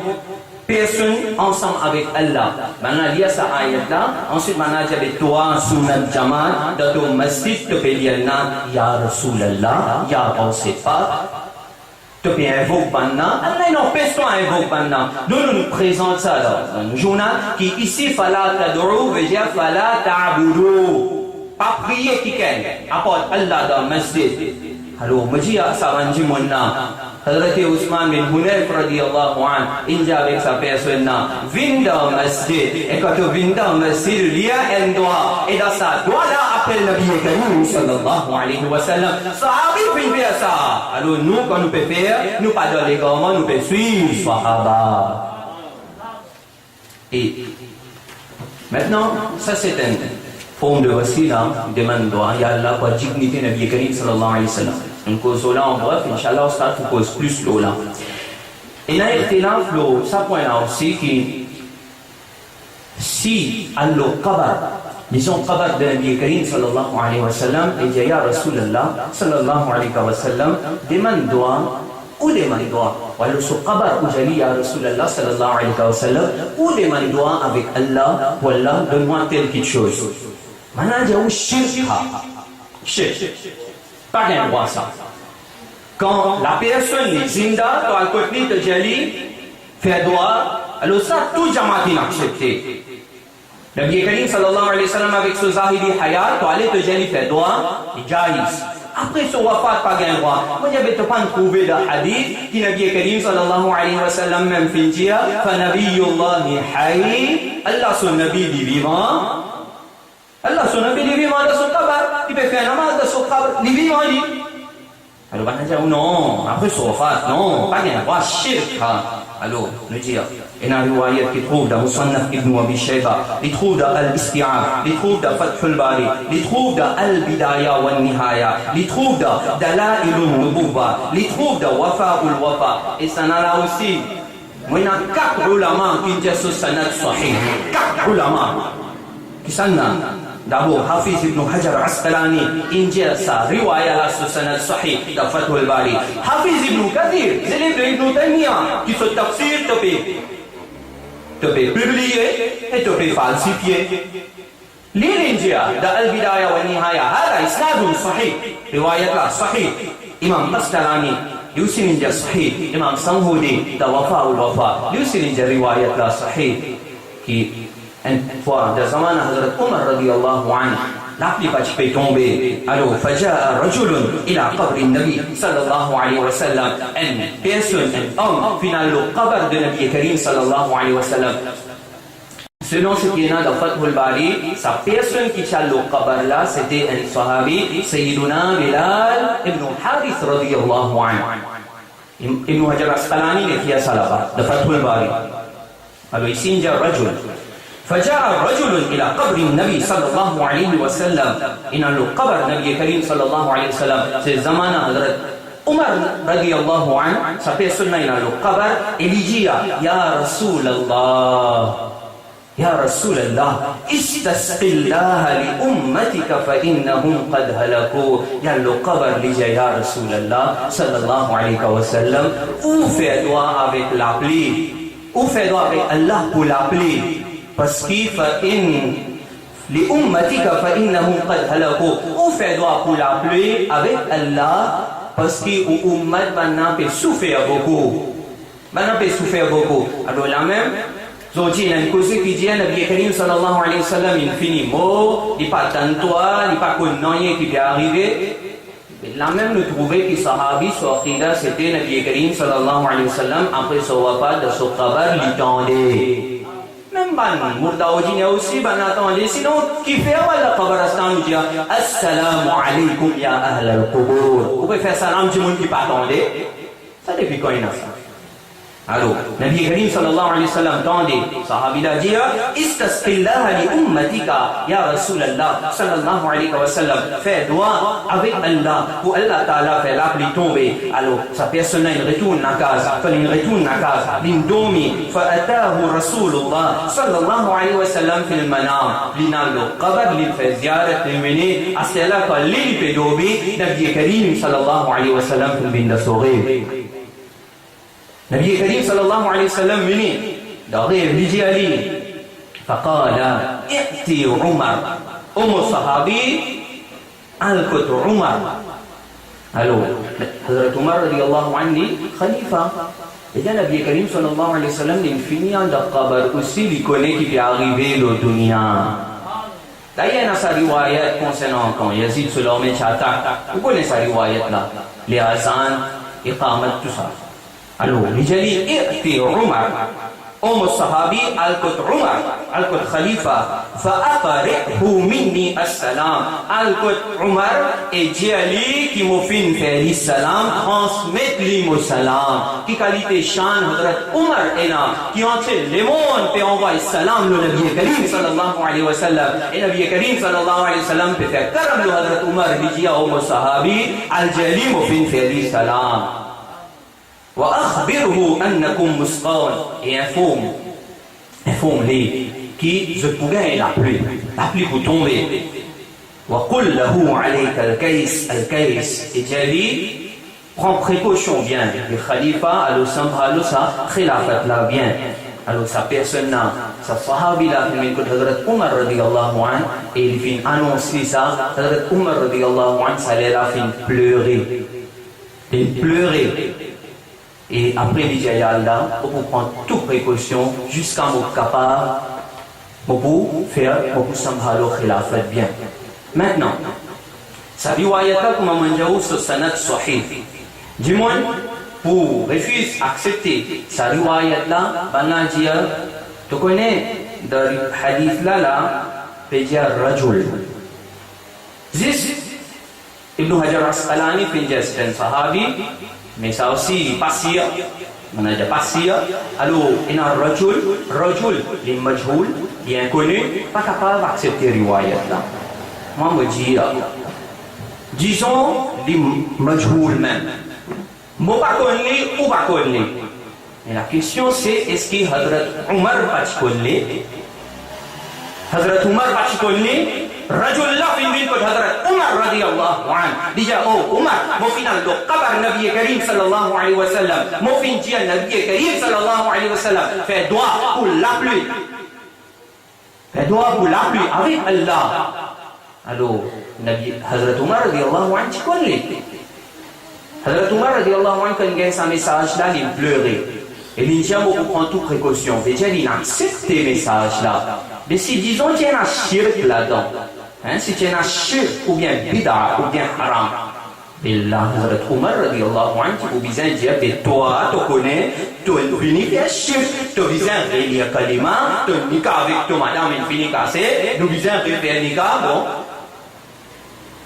personn ansam avek Allah. Bannla lir sa ayat la, answit bannla dir, be twa, sunnat jamaat, dan to masjid, to pe dir la, ya Rasulallah, ya Ghaus-e-Pak, to pe invok bannla, Allah inn anpes twa invok bannla. Nou, nou, nou prezant sa la, dan nou zournal, ki isi, fala tad'u, vedir fala ta'budu. Pa priye kikenn apart Allah dan masjid. Alor, mo dir sa bann dimoun la, Hazrat Usman bin Hunayf radiyallahu anhu, inn dir avek sa personn la, "Vinn dan masjid." E kan to vinn dan masjid, lir enn dwa. E dan sa dwa la, apel Nabi Karim sallallahu alayhi wa sallam. Sahabi finn fer sa. Alor, nou, kan nou pe fer, nou pa dan legarman, nou pe swiv sahaba. E aster, sa se enn form de wasila, demann dwa, ya Allah, par dignite Nabi Karim sallallahu alayhi wa sallam. Nou koz lor la an bref, inshallah, oustaz pou koz plis lor la. Ena ixtilaf lor sa pwin la osi ki si al lor kabar, dizon kabar de Nabi Karim sallallahu alayhi wa sallam, e dir, ya Rasulallah sallallahu alayhi wa sallam, demann dwa, ou demann dwa, ou al lor so kabar, ou dir li, ya Rasulallah sallallahu alayhi wa sallam, ou demann dwa avek Allah, pou Allah donn mwa tel kiksoz. Bannla dir ou shirk, ha. Shirk. Pa gagn drwa sa. Kan lapersonn li zinda, to al kot li, to dir li, fer dwa, alor sa tou jamaat inn aksepte. Nabi Karim sallallahu alayhi wa sallam avek so zahiri hayat, to ale to dir li fer dwa, li jaiz. Apre so wafat pa gagn drwa. Mo dir, be to pa'nn trouve dan hadith ki Nabi Karim sallallahu alayhi wa sallam mem finn dir, "Fa nabiyullahi hayy", Allah so Nabi li vivan. Allah so Nabi li vivan dan so kabar, li pe fer namaz dan so kabar, li vivan li. Alor, bann dir, non, apre so wafat, non, pa gagn drwa, shirk, ha. Alor, nou dir, ena riwayat ki trouv dan Musannaf Ibn Abi Shayba, li trouv dan Al-Isti'ab, li trouv dan Fathul Bari, li trouv dan Al-Bidaya wan Nihaya, li trouv dan Dalailun Nubuwwa, li trouv dan Wafaul Wafa, e sanala osi. Mo ena kat ulama ki dir so sanad sahih. Kat ulama. Kisannla? Dabor, Hafiz Ibn Hajar Asqalani inn dir sa riwayat la so sanad sahih dan Fathul Bari. Hafiz Ibn Kathir, zelev de Ibn Taymiyyah, ki so tafsir to pe, to pe pibliye e to pe falsifie. Li inn dir dan Al-Bidaya wa Nihaya, "Hadha isnadun sahih." Riwayat la sahih. Imam Bastalani, li osi inn dir sahih. Imam Samhudi dan Wafaul Wafa, li osi inn dir riwayat la sahih. Ki enn fwa, dan zamana Hazrat Umar radiyallahu anhu, lapli pa ti pe tonbe. Alor, fajaa rajulun ila qabrin Nabi sallallahu alayhi wa sallam. Enn personn, enn om, finn al lor kabar de Nabi Karim sallallahu alayhi wa sallam. Selon seki ena dan Fathul Bari, sa personn ki ti al lor kabar la, sete enn sahabi, Sayyiduna Bilal ibn Harith radiyallahu anhu. Im-, Ibn Hajar Asqalani inn ekrir sa laba, dan Fathul Bari. Alor, isi inn dir rajul. Fajaa rajulun ila qabrin Nabi sallallahu alayhi wa sallam. Inn al lor kabar Nabi Karim sallallahu alayhi wa sallam. Se zamana Hazrat Umar radiyallahu anhu, sa personn la inn al lor kabar e li dir, "Ya Rasulallah, ya Rasulallah, istasqillaha li ummatika fa innahum qad halaku." Inn al lor kabar, li dir, "Ya Rasulallah, sallallahu alayhi wa sallam, ou fer dwa avek lapli, ou fer dwa avek Allah pou lapli, parski fa in li ummatika fa innahum qad halaku." Ou fer dwa pou lapli avek Allah, parski ou ummat bann la pe soufer boukou. Bann la pe soufer boukou. Alor lamem, zordi ena enn koze ki dir Nabi Karim sallallahu alayhi wa sallam inn fini mor, li pa tann twa, li pa konn nanye ki pe arive. Lamem nou trouve ki sahabi so aqida sete Nabi Karim sallallahu alayhi wa sallam, apre so wapat, dan so kabar, li tande. Mem bann mourda ordiner osi, bann la tande, sinon kifer ou al dan kabaristan ou dir, "Assalamu alaykum ya ahlal qubur"? Ou pe fer salam dimoun ki pa tande? Sa depi kan ena sa? Alor, Nabi Karim sallallahu alayhi wa sallam tande sahabi la dir, "Istasqillaha li ummatika, ya Rasulallah, sallallahu alayhi wa sallam, fer dwa avek Allah, pou Allah Taala fer lapli tonbe." Alor, sa personn la inn retourn lakaz. Kan li inn retourn lakaz, li inn dormi. Fa atahu Rasulullah sallallahu alayhi wa sallam fil manam. Li inn al lor kabar, li fer ziyarat, li vini. Aster la, kan li, li pe dormi, Nabi Karim sallallahu alayhi wa sallam finn vinn dan so rev. Nabi Karim sallallahu alayhi wa sallam vini dan rev, li dir li, faqala, "I'ti Umar." O mo sahabi, al kot Umar. Alor, Hazrat Umar radiyallahu anhu li khalifa. Li dir Nabi Karim sallallahu alayhi wa sallam, li finn al dan kabar osi, li kone ki pe arive lor dunia. D'ailleurs, ena sa riwayat konsernan kan Yazid so larme ti atak. Ou kone sa riwayat la? Ler azan, iqamat, tousa. Alor, li dir li, "I'ti Umar." O mo sahabi, al kot Umar, al kot khalifa, "Fa aqri'hu minni assalam." Al kot Umar e dir li ki mo finn fer li salam, transmet li mo salam. Ki kalite shan Hazrat Umar ena, ki antie lemond pe anvway salam lor Nabi Karim sallallahu alayhi wa sallam. E Nabi Karim sallallahu alayhi wa sallam pe fer karam lor Hazrat Umar, li dir, "O mo sahabi, al dir li mo finn fer li salam. Wa akhbirhu annakum musqun." E inform, inform li ki zot pou gagn lapli, lapli pou tonbe. "Wa qul lahu alayka al-kays, al-kays." E dir li, pran prekosion bien, li khalifa, alor sanbhal sa khilafat la bien. Alor sa personn la, sa sahabi la finn vinn kot Hazrat Umar radiyallahu anhu, e li finn anons li sa, Hazrat Umar radiyallahu anhu, sa ler la finn plere. Li plere. E apre li dir, "Ya Allah, mo pou pran tou prekosion ziska mo kapav, mo pou fer, mo pou sanbhal khilafat bien." Mintnan, sa riwayat la, kouma mo'nn dir ou, so sanad sahih. Dimoun pou refiz aksepte sa riwayat la, bann la dir, to kone, dan hadith la, la pe dir rajul. Zis Ibn Hajar Asqalani finn dir se enn sahabi, me sa osi pa sir, bann la dir pa sir. Alor, ena rajul, rajul, li majhoul, li inkoni, pa kapav aksepte riwayat la. Mwa, mo dir, dizon li majhoul mem. Mo pa konn li, ou pa konn li. Me lakestion se, eski Hazrat Umar pa ti konn li? Hazrat Umar pa ti konn li? Razoul la finn vinn kot Hazrat Omar radiyallahu anhu. Li dir, "O Omar, mo finn al lor kabar Nabi Karim sallallahu alayhi wa sallam. Mo finn dir Nabi Karim sallallahu alayhi wa sallam fer dwa pou lapli. Fer dwa pou lapli avek Allah." Alor, Nabi, Hazrat Omar radiyallahu anhu ti konn li. Hazrat Omar radiyallahu anhu, kan li gagn sa mesaz la, li plere. E li dir, "Mo pou pran tou prekosion." Vedir li inn aksepte mesaz la. Me si, dizon, ti ena shirk ladan, hein, si ti ena shirk oubien bida oubien haram, be la Hazrat Omar radiyallahu anhu ti pou bizin dir, "Be twa, to kone, to fini fer shirk, to bizin relir kalima, to nika avek to madam inn fini kase, nou bizin refer nika, bon."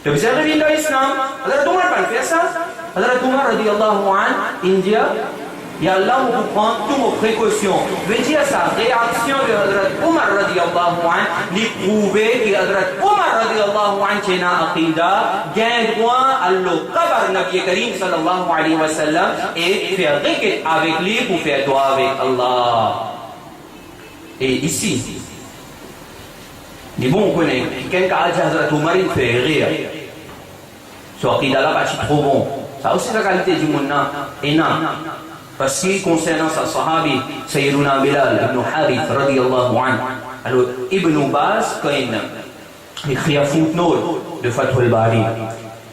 To bizin revinn dan Islam. Hazrat Omar pa'nn fer sa. Hazrat Omar radiyallahu anhu, inn dir, "Ya Allah, mo pou pran tou mo prekosion." Vedir sa reaksion de Hazrat Omar radiyallahu anhu, li prouve ki Hazrat Omar radiyallahu anhu ti ena aqida, gagn drwa al lor kabar Nabi Karim sallallahu alayhi wa sallam e fer reket avek li pou fer dwa avek Allah. E isi, li bon, ou kone, kikenn kapav dir Hazrat Omar inn fer erer. So aqida la pa ti tro bon. Sa osi sa kalite dimoun la ena. Parski konsernan sa sahabi, Sayyiduna Bilal ibn Harith radiyallahu anhu. Alor, Ibn Baz, kan inn ekrir footnote de Fathul Bari.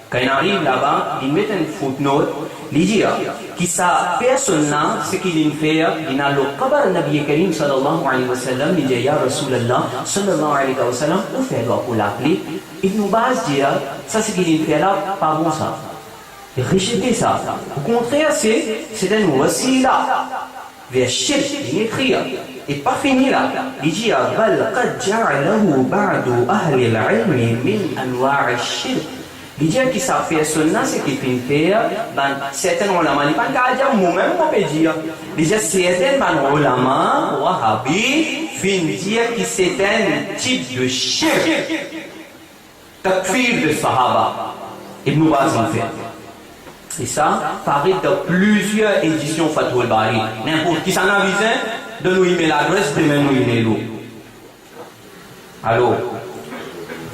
Kan inn ariv laba, li met enn footnote, li dir ki sa personn la, seki li'nn fer, li'nn al lor kabar Nabi Karim sallallahu alayhi wa sallam, li dir, "Ya Rasoulullah sallallahu alayhi wa sallam, ou fer dwa pou lapli." Ibn Baz dir, "Sa seki li'nn fer la, pa bon sa." Li rezete sa. Okontrer, se, se enn wasila ver shirk, li ekrir, e pa fini la, li dir, "Bal qad ja'alahu ba'du ahlil ilmi min anwa'ish shirk." Li dir ki sa personn la, seki finn fer, bann serten olama, li pa'nn kapav dir momem mo pe dir, li dir serten bann olama wahabi finn dir ki se enn tip de shirk. Takfir de sahaba, Ibn Baz inn fer. E sa paret dan plizier edision Fathul Bari. Ninport ki sa ena bizin, donn nou email adres, demin nou email ou. Alor,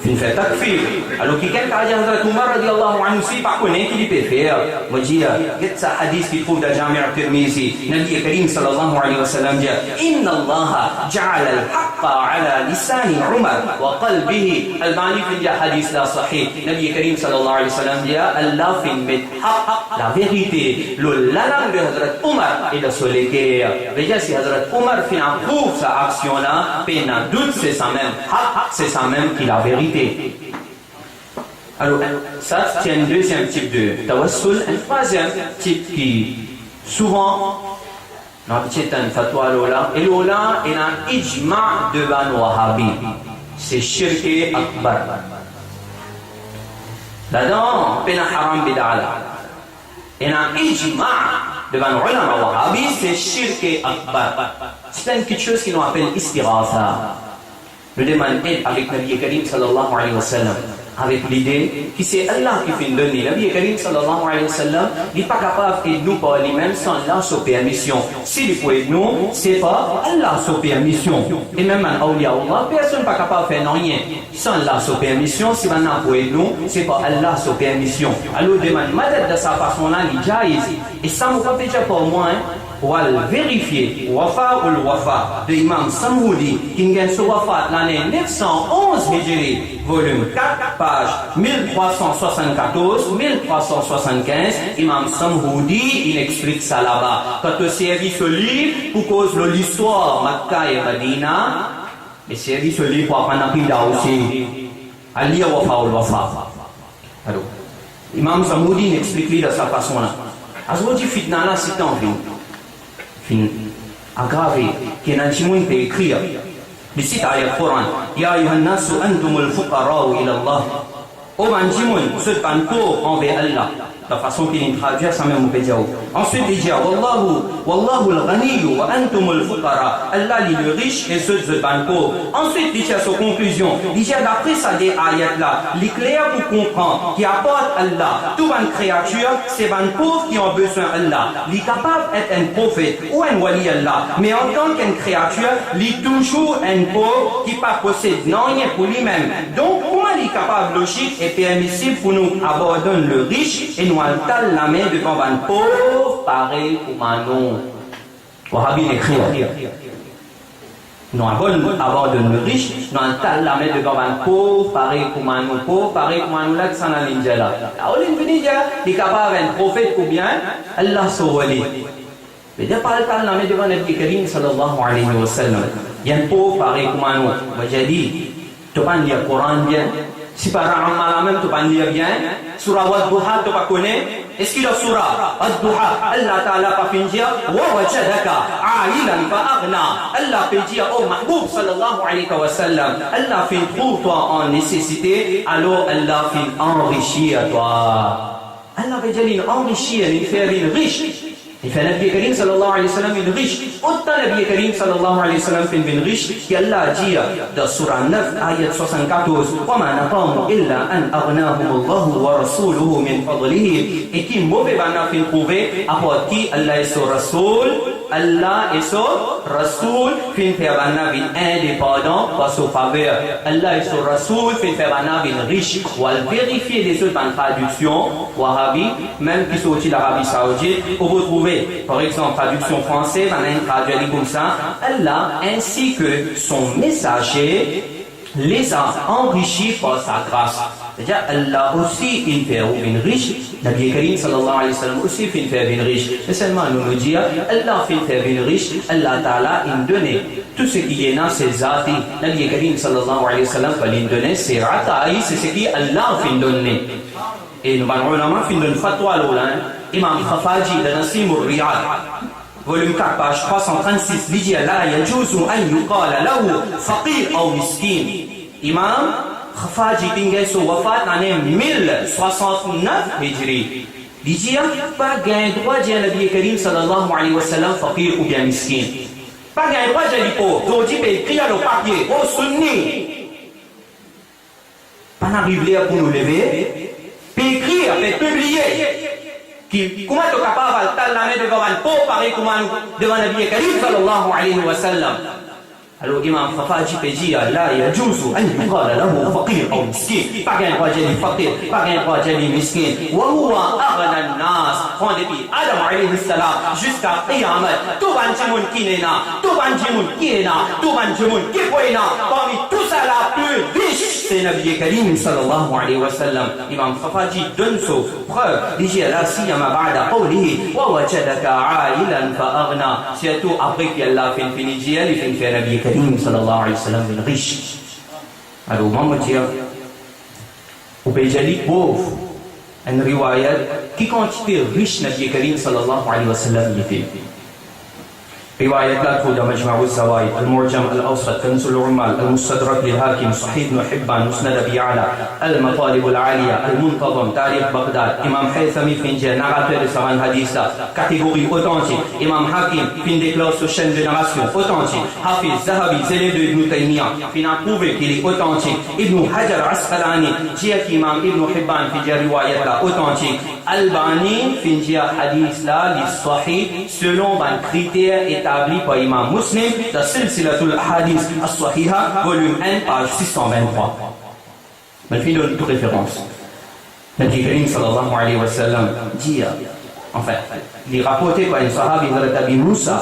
finn fer takfir. Alor, kikenn kapav dir Hazrat Omar radiyallahu anhu si pa kone ki li pe fer. Mo dir, get sa hadis ki trouv dan Jami' Tirmizi. Nabi Karim sallallahu alayhi wa sallam dir, "Inna Allaha ja'ala al-haqqa ala lisani Umar wa qalbihi." Albani finn dir hadis la sahih. Nabi Karim sallallahu alayhi wa sallam dir, Allah finn met haq, laverite, lor lalang de Hazrat Omar e dan so leker. Vedir si Hazrat Omar finn aprouv sa aksion la, pena dout se samem haq, se samem ki laverite. Alor, sa ti enn deziem tip de tawassul, enn trwaziem tip ki souvan nou abitie tann fatwa lor la, e lor la ena ijma de bann wahabi, se shirke akbar. Ladan pena haram bida la. Ena ijma de bann olama wahabi, se shirke akbar. Se enn kiksoz ki nou apel istighatha. Nou demann ed avek Nabi Karim sallallahu alayhi wa sallam, avek lide ki se Allah ki finn donn li. Nabi Karim sallallahu alayhi wa sallam, li pa kapav ed nou par limem san Allah so permision. Si li pou ed nou, se par Allah so permision. E mem bann awliya Allah, personn pa kapav fer nanye san Allah so permision. Si bann la pou ed nou, se par Allah so permision. Alor, demann madad dan sa fason la, li jaiz. E sa mo pa pe dir par mwa, hein. Ou al verifie Wafa ul Wafa de Imam Samhoudi, ki gagn so wafat lane nef san onz Hijri, volim kat, paz mil trwa san swasann-katorz, mil trwa san swasann-kinz, Imam Samhoudi, inn explik sa laba. Kan to servi so liv pou koz lor listwar Makka e Madina, me servi so liv pou aprann aqida osi. Al lir Wafa ul Wafa. Alor, Imam Samhoudi inn explik li dan sa fason la. Azordi fitna la sitan finn, finn agrave, ki ena dimoun pe ekrir. Li sit ayat Koran, "Ya ayyuhan nasu antumul fuqara'u ila Allah." O bann dimoun, zot bann pov anver Allah. Dan fason ki linn tradwir, samem mo pe dir ou. Answit li dir, "Wallahu, wallahul ghaniyyu wa antumul fuqara." Allah li le rich e zot, zot bann pov. Answit li tir so konklizion. Li dir, dapre sa de ayat la, li kler pou konpran ki apar Allah, tou bann kreatir se bann pov ki an bezwin Allah. Li kapav et enn profet ou enn wali Allah, me antan ki enn kreatir, li touzour enn pov ki pa posed nanye pou limem. Donk, kouma li kapav lozik e permisib pou nou abandonn le rich e nou al tal lame devan bann pov parey kouma nou? Wahabi, li ekrir. Nou abandonn, abandonn le rich, nou al tal lame devan bann pov parey kouma nou. Pov parey kouma nou la, kisannla linn dir la? Aor linn vini dir, li kapav enn profet oubien Allah so wali. Vedir pa al tal lame devan Nabi Karim sallallahu alayhi wa sallam. Li enn pov parey kouma nou. Mo dir li, to pa'nn lir Koran bien? Sipara Amma la mem to pa'nn lir bien? Sura Wadduha to pa kone? Eski dan Sura Ad-Duha, Allah Taala pa finn dir, "Wa wajadaka ailan fa aghna"? Allah pe dir, o Mahboub sallallahu alayhi wa sallam, Allah finn trouv twa an nesesite, alor Allah finn anrisir twa. Allah pe dir linn anrisir, linn fer vinn rich. Linn fer Nabi Karim sallallahu alayhi wa sallam vinn rich. Otan Nabi Karim sallallahu alayhi wa sallam finn vinn rich, ki Allah dir dan Sura nef, ayat swasann-katorz, "Wa ma naqamu illa an aghnahumullahu wa rasuluhu min fadlihi." E ki move bann la finn trouve, apar ki Allah e so Rasoul, Allah e so Rasoul finn fer bann la vinn indepandan par so faver. Allah e so Rasoul finn fer bann la vinn rich. Ou al verifie lezot bann tradiksion Wahabi, mem ki sorti Larabi Saoudit, ou pou trouve, par exanp, tradiksion franse, bann la inn tradwir li koumsa, Allah ainsi que son messager les a enrichis par sa grâce. Sedir Allah osi inn fer ou vinn rich, Nabi Karim sallallahu alayhi wa sallam osi finn fer vinn rich. Me selman nou, nou dir, Allah finn fer vinn rich, Allah Taala inn done. Tou seki ena se zat li. Nabi Karim sallallahu alayhi wa sallam pa linn done, se ata li, se seki Allah finn donn li. E nou bann ulama finn donn fatwa lor la, hein. Imam Khafaji dan Nasimur Riyad, volim kat, paz trwa san trannsis, li dir, "La yajuzu an yuqala lahu faqir aw miskin." Imam Khafaji finn gagn so wafat lane mil swasant-nef Hijri. Li dir, pa gagn drwa dir Nabi Karim sallallahu alayhi wa sallam faqir oubien miskin. Pa gagn drwa dir li pov. Zordi pe ekrir lor papie, o Sunni. Pa'nn ariv ler pou nou leve, pe ekrir, pe pibliye, ki kouma to kapav al tal lame devan bann pov parey kouma nou, devan Nabi Karim sallallahu alayhi wa sallam? Alor Imam Khafaji pe dir, "La yajuzu an yuqala lahu faqir aw miskin." Pa gagn drwa dir li faqir, pa gagn drwa dir li miskin. Wa huwa aghna an-nas. Pran depi Adam alayhi salam ziska qiyamat, tou bann dimoun ki ena, tou bann dimoun ki ena, tou bann dimoun ki pou ena, parmi tou sa la, pli rich se Nabi Karim sallallahu alayhi wa sallam. Imam Khafaji donn so prev, li dir, "La siyama ba'da qawlihi, 'Wa wajadaka ailan fa aghna.'" Sirtou apre ki Allah finn fini dir, li finn fer Nabi Karim sallallahu alayhi wa sallam vinn rich. Alor, mwa, mo dir, ou pe dir li pov, enn riwayat, ki kantite rich Nabi Karim sallallahu alayhi wa sallam li ete. Riwayat la trouv dan Majma'uz Zawaid, Al-Mu'jam Al-Awsat, Kanzul Ummal, Al-Mustadrak lil Hakim, Sahih Ibn Hibban, Musnad Abi Ya'la, Al-Matalib Al-Aliya, Al-Muntazam, Tarikh Baghdad. Imam Haythami finn dir, narater de sa bann hadis la, kategori otantik. Imam Hakim finn deklar so chaîne de narration otantik. Hafiz Zahabi, zelef de Ibn Taymiyyah, finn aprouve ki li otantik. Ibn Hajar Asqalani dir ki Imam Ibn Hibban finn dir riwayat la otantik. Albani finn dir hadis la li sahih selon bann kriter etabli par Imam Muslim dan Silsilatul Ahadith As-Sahiha, volim enn, paz sis san vinn-trwa. Mo finn donn tou referans. Nabi Karim sallallahu alayhi wa sallam dir, anfin, li raporte par enn sahabi, Hazrat Abi Musa,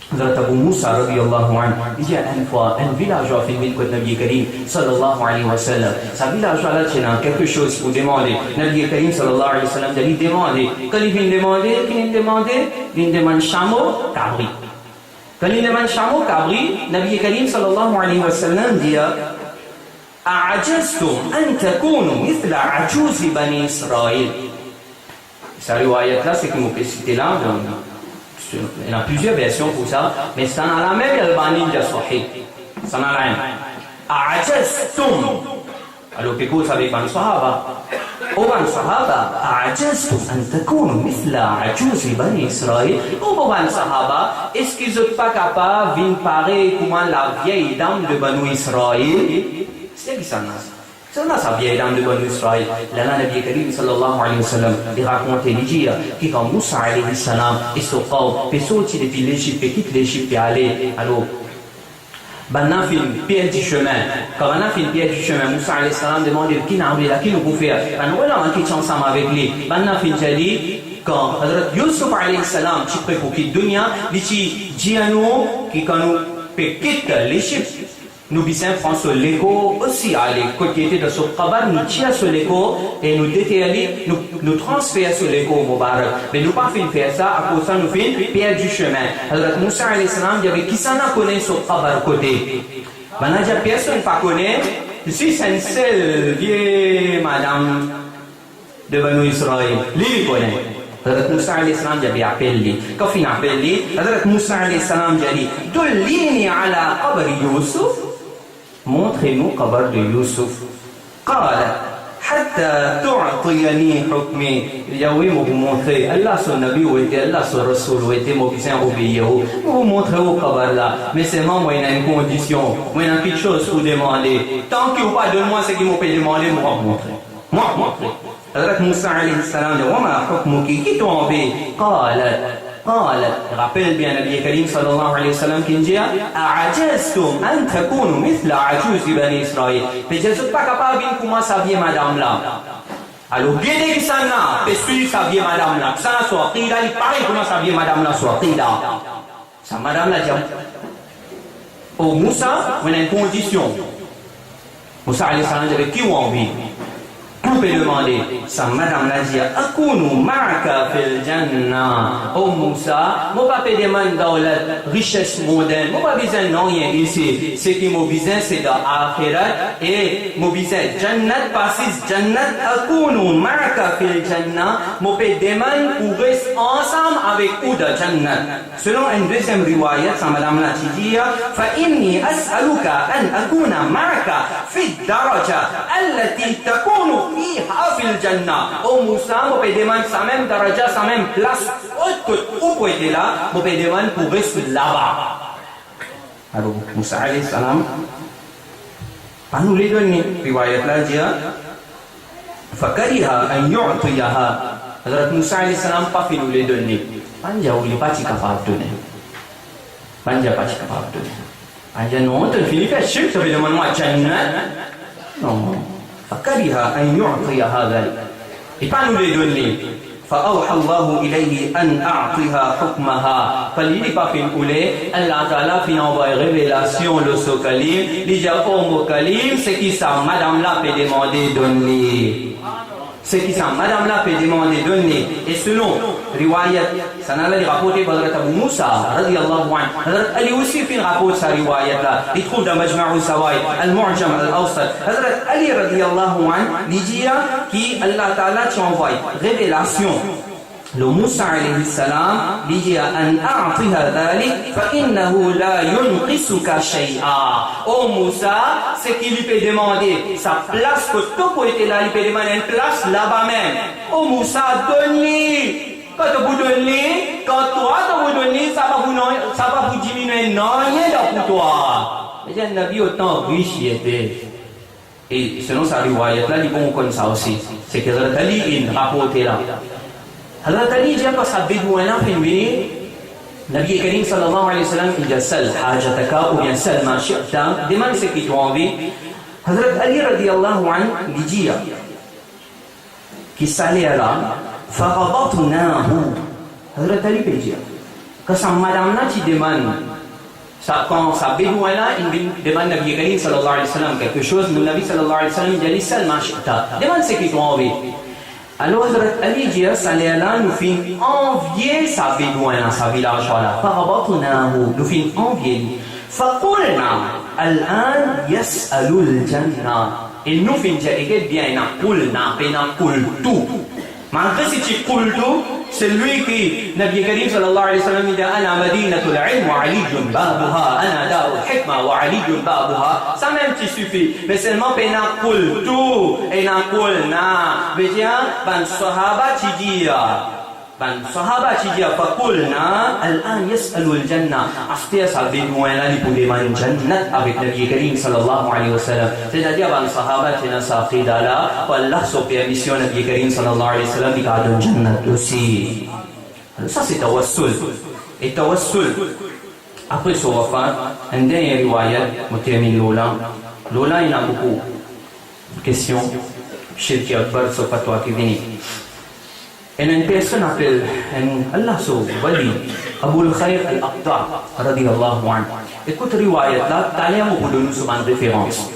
Hazrat Abu Musa radiyallahu anhu, li dir, enn fwa, enn vilazwa finn vinn kot Nabi Karim sallallahu alayhi wa sallam. Sa vilazwa la ti ena kelke soz pou demande. Nabi Karim sallallahu alayhi wa sallam dir li demande. Kan li finn demande, ki li demande? Li demann samo, kabri. Kan li demann samo, kabri, Nabi Karim sallallahu alayhi wa sallam dir, "A'ajaztum an takunu mithla ajuzi Bani Israil?" Sa riwayat la, seki mo pe site la, donk, ena plizier version pou sa, me sa la mem, Albani dir sahih. Sa la mem. A'ajaztum. Alor, pe koz avek bann sahaba. O bann sahaba, "A'ajaztum an takunu mithla ajuzi Bani Israil?" O bann sahaba, eski zot pa kapav vinn parey kouma laviey dam de Bani Israil? Se kisannla sa? Kisannla sa viey dam de Bani Israil? Lerla Nabi Karim sallallahu alayhi wa sallam, li rakonte, li dir ki kan Musa alayhi salam e so kawm pe sorti depi Lezip, pe kit Lezip, pe ale, alor, Bannla finn perdi sime. Kan bannla finn perdi sime, Mousa alayhi salam demande, "Ki nou arive la, ki nou pou fer?" Bann oulama ki ti ansam avek li, bannla finn dir li, kan Hazrat Youssouf alayhi salam ti pre pou kit dunya, li ti dir nou ki kan nou pe kit Lezip, nou bizin pran so lekor osi ale, kot li ete dan so kabar, nou tir so lekor e nou deter li, nou, nou transfer so lekor mubarak. Me nou pa finn fer sa, akoz sa nou finn perdi sime. Hazrat Mousa alayhi salam dir, "Be kisannla kone so kabar kote?" Bannla dir, "Personn pa kone, zis enn sel vie madam de Bani Israil, li, li kone." Hazrat Mousa alayhi salam dir, "Be apel li." Kan finn apel li, Hazrat Mousa alayhi salam dir li, "Dullini ala qabri Youssouf, montre nou kabar de Youssouf." Qala, "Hatta tu'tiyani hukmi." Li dir, "Wi, mo pou montre. Alla so nabi ou ete, Alla so rasoul ou ete, mo bizin obeir ou. Mo pou montre ou kabar la. Me selman mo ena enn kondision, mo ena kiksoz pou demande. Tanki ou pa donn mwa seki mo pe demande, mo pa montre. Mo pa montre." Hazrat Mousa alayhi salam dir, "Wa ma hukmuki, ki to anvi?" Qalat, qalat, rapel bien Nabi Karim sallallahu alayhi wa sallam ki dir, "A'ajaztum an takunu mithla ajuzi Bani Israil?" Pe dir, "Zot pa kapav vinn kouma sa vie madam la." Alor, gete kisannla pe swiv sa vie madam la. Kisannla so aqida, li parey kouma sa vie madam la so aqida. Sa madam la dir, "O Mousa, mo ena enn kondision." Mousa alayhi salam dir, "Ki ou anvi? Ki ou pe demande?" Sa madam la dir, "Akunu ma'aka fil jannah." O Mousa, mo pa pe demann dawlat, rises mondenn, mo pa bizin nanye isi. Seki mo bizin se dan axirat, e mo bizin jannat, pa sis jannat. "Akunu ma'aka fil jannah." Mo pe demann pou res ansam avek ou dan jannat. Selon enn deziem riwayat, sa madam la ti dir, "Fa inni as'aluka an akuna ma'aka fi daraja allati takunu fiha fil jannah." O Mousa, mo pe demann sa mem daraja, sa mem plas kot, kot ou pou ete la, mo pe demann pou res laba. Alor, Mousa alayhi salam pa oule donn li. Riwayat la dir, "Fakariha an yu'tiyaha." Hazrat Mousa alayhi salam pa finn oule donn li. Bann dir li pa ti kapav donn li. Bann dir pa ti kapav donn li. Bann dir, "Non, to fini fer shirk, to pe demann mwa jannat." Non. "Fakariha an yu'tiyaha dhalik." Li pa oule donn li. "Fa awha Allahu ilayhi an a'tiha hukmaha." Kan li, li pa finn oule, Allah Taala finn anvoy revelasion lor so kalim, li dir, "O mo kalim, seki sa madam la pe demande, donn li. Seki sa madam la pe demande, donn li." E selon riwayat, sa la li raporte par Hazrat Abu Mousa, radiyallahu anhu. Hazrat Ali osi finn raport sa riwayat la. Li trouv dan Majma'u Zawaid, Al-Mu'jam Al-Awsat. Hazrat Ali, radiyallahu anhu, li dir ki Allah Taala ti anvoy revelasion lor Mousa alayhi salam, li dir, "An a'tiha dhalik, fa innahu la yunqisuka shay'a." O Mousa, seki li pe demande, sa plas kot to pou ete la, li pe demann enn plas laba mem. O Mousa, donn li. Kan to pou donn li, kan twa to pou donn li, sa pa pou non, sa pa pou diminie nanye dan pou twa. Me enn nabi otan ris li ete. E selon sa riwayat la, li bon konn sa osi. Seki Hazrat Ali inn raporte la. Hazrat Ali dir, kan sa Bedwin la finn vini, Nabi Karim sallallahu alayhi wa sallam inn dir, "Sal hajataka" oubien "Sal ma shi'ta", demann seki to anvi. Hazrat Ali radiyallahu anhu, li dir, ki sa ler la, "Farabatnahu." Hazrat Ali pe dir, kan sa madam la ti demann, sa, kan sa Bedwin la inn vinn demann Nabi Karim sallallahu alayhi wa sallam kelke soz, nou Nabi sallallahu alayhi wa sallam dir li, "Sal ma shi'ta", demann seki to anvi. Alor Hazrat Ali dir, sa ler la nou finn anvie sa Bedwin la, sa vilazwa la, "Farabatnahu", nou finn anvie li. "Faqulna, al-an yas'alul jannah." E nou finn dir, e get bien, ena qulna, pena qultu. Malgre si ti qultu, selwi ki Nabi Karim sallallahu alayhi wa sallam dir, "Ana madinatul ilm wa Aliyyun babuha, ana darul hikma wa Aliyyun babuha." Sa mem ti sifi, me selman pena qultu, ena qulna. Vedir, bann sahaba ti dir, Bann sahaba ti dir, "Faqulna, al-an yas'alul jannah." Aster sa Bedwin la, li pou demann jannat avek Nabi Karim sallallahu alayhi wa sallam. Setadir bann sahaba ti ena sa aqida la, par Allah so permision, Nabi Karim sallallahu alayhi wa sallam, li kav donn jannat osi. Sa se tawassul. E tawassul, Apre so wafat, enn dernie riwayat, mo terminn lor la. Lor la, ena boukou kestion, shirk akbar, so fatwa ki vini. Ena enn personn apel, enn Allah so wali, Abul Khair Al-Aqta', radiyallahu anhu. Ekout riwayat la, taler mo pou donn ou so bann referans.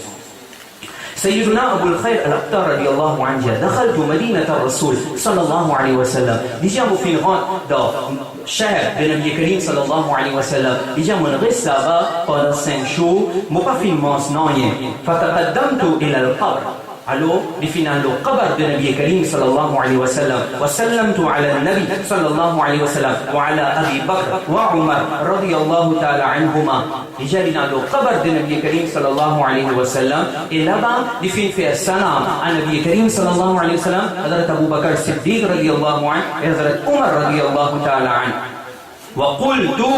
Sayyiduna Abul Khair Al-Aqta', radiyallahu anhu, dir, "Dakhaltu Madinata Rasul, sallallahu alayhi wa sallam." Li dir, mo finn rant dan shahr de Nabi Karim, sallallahu alayhi wa sallam. Li dir, mo res laba pandan sink zour, mo pa finn manz nanye. Fataqaddamtu ila al-qabr. Alor, li finn al lor kabar de Nabi Karim, sallallahu alayhi wa sallam. Wa sallamtu ala Nabi, sallallahu alayhi wa sallam, wa ala Abi Bakr wa Umar, radiyallahu ta'ala anhuma. Li dir, li al lor kabar de Nabi Karim, sallallahu alayhi wa sallam, e laba, li finn fer salam a Nabi Karim, sallallahu alayhi wa sallam, Hazrat Abu Bakr Siddiq, radiyallahu anhu, e Hazrat Umar, radiyallahu ta'ala anhu. Wa qultu,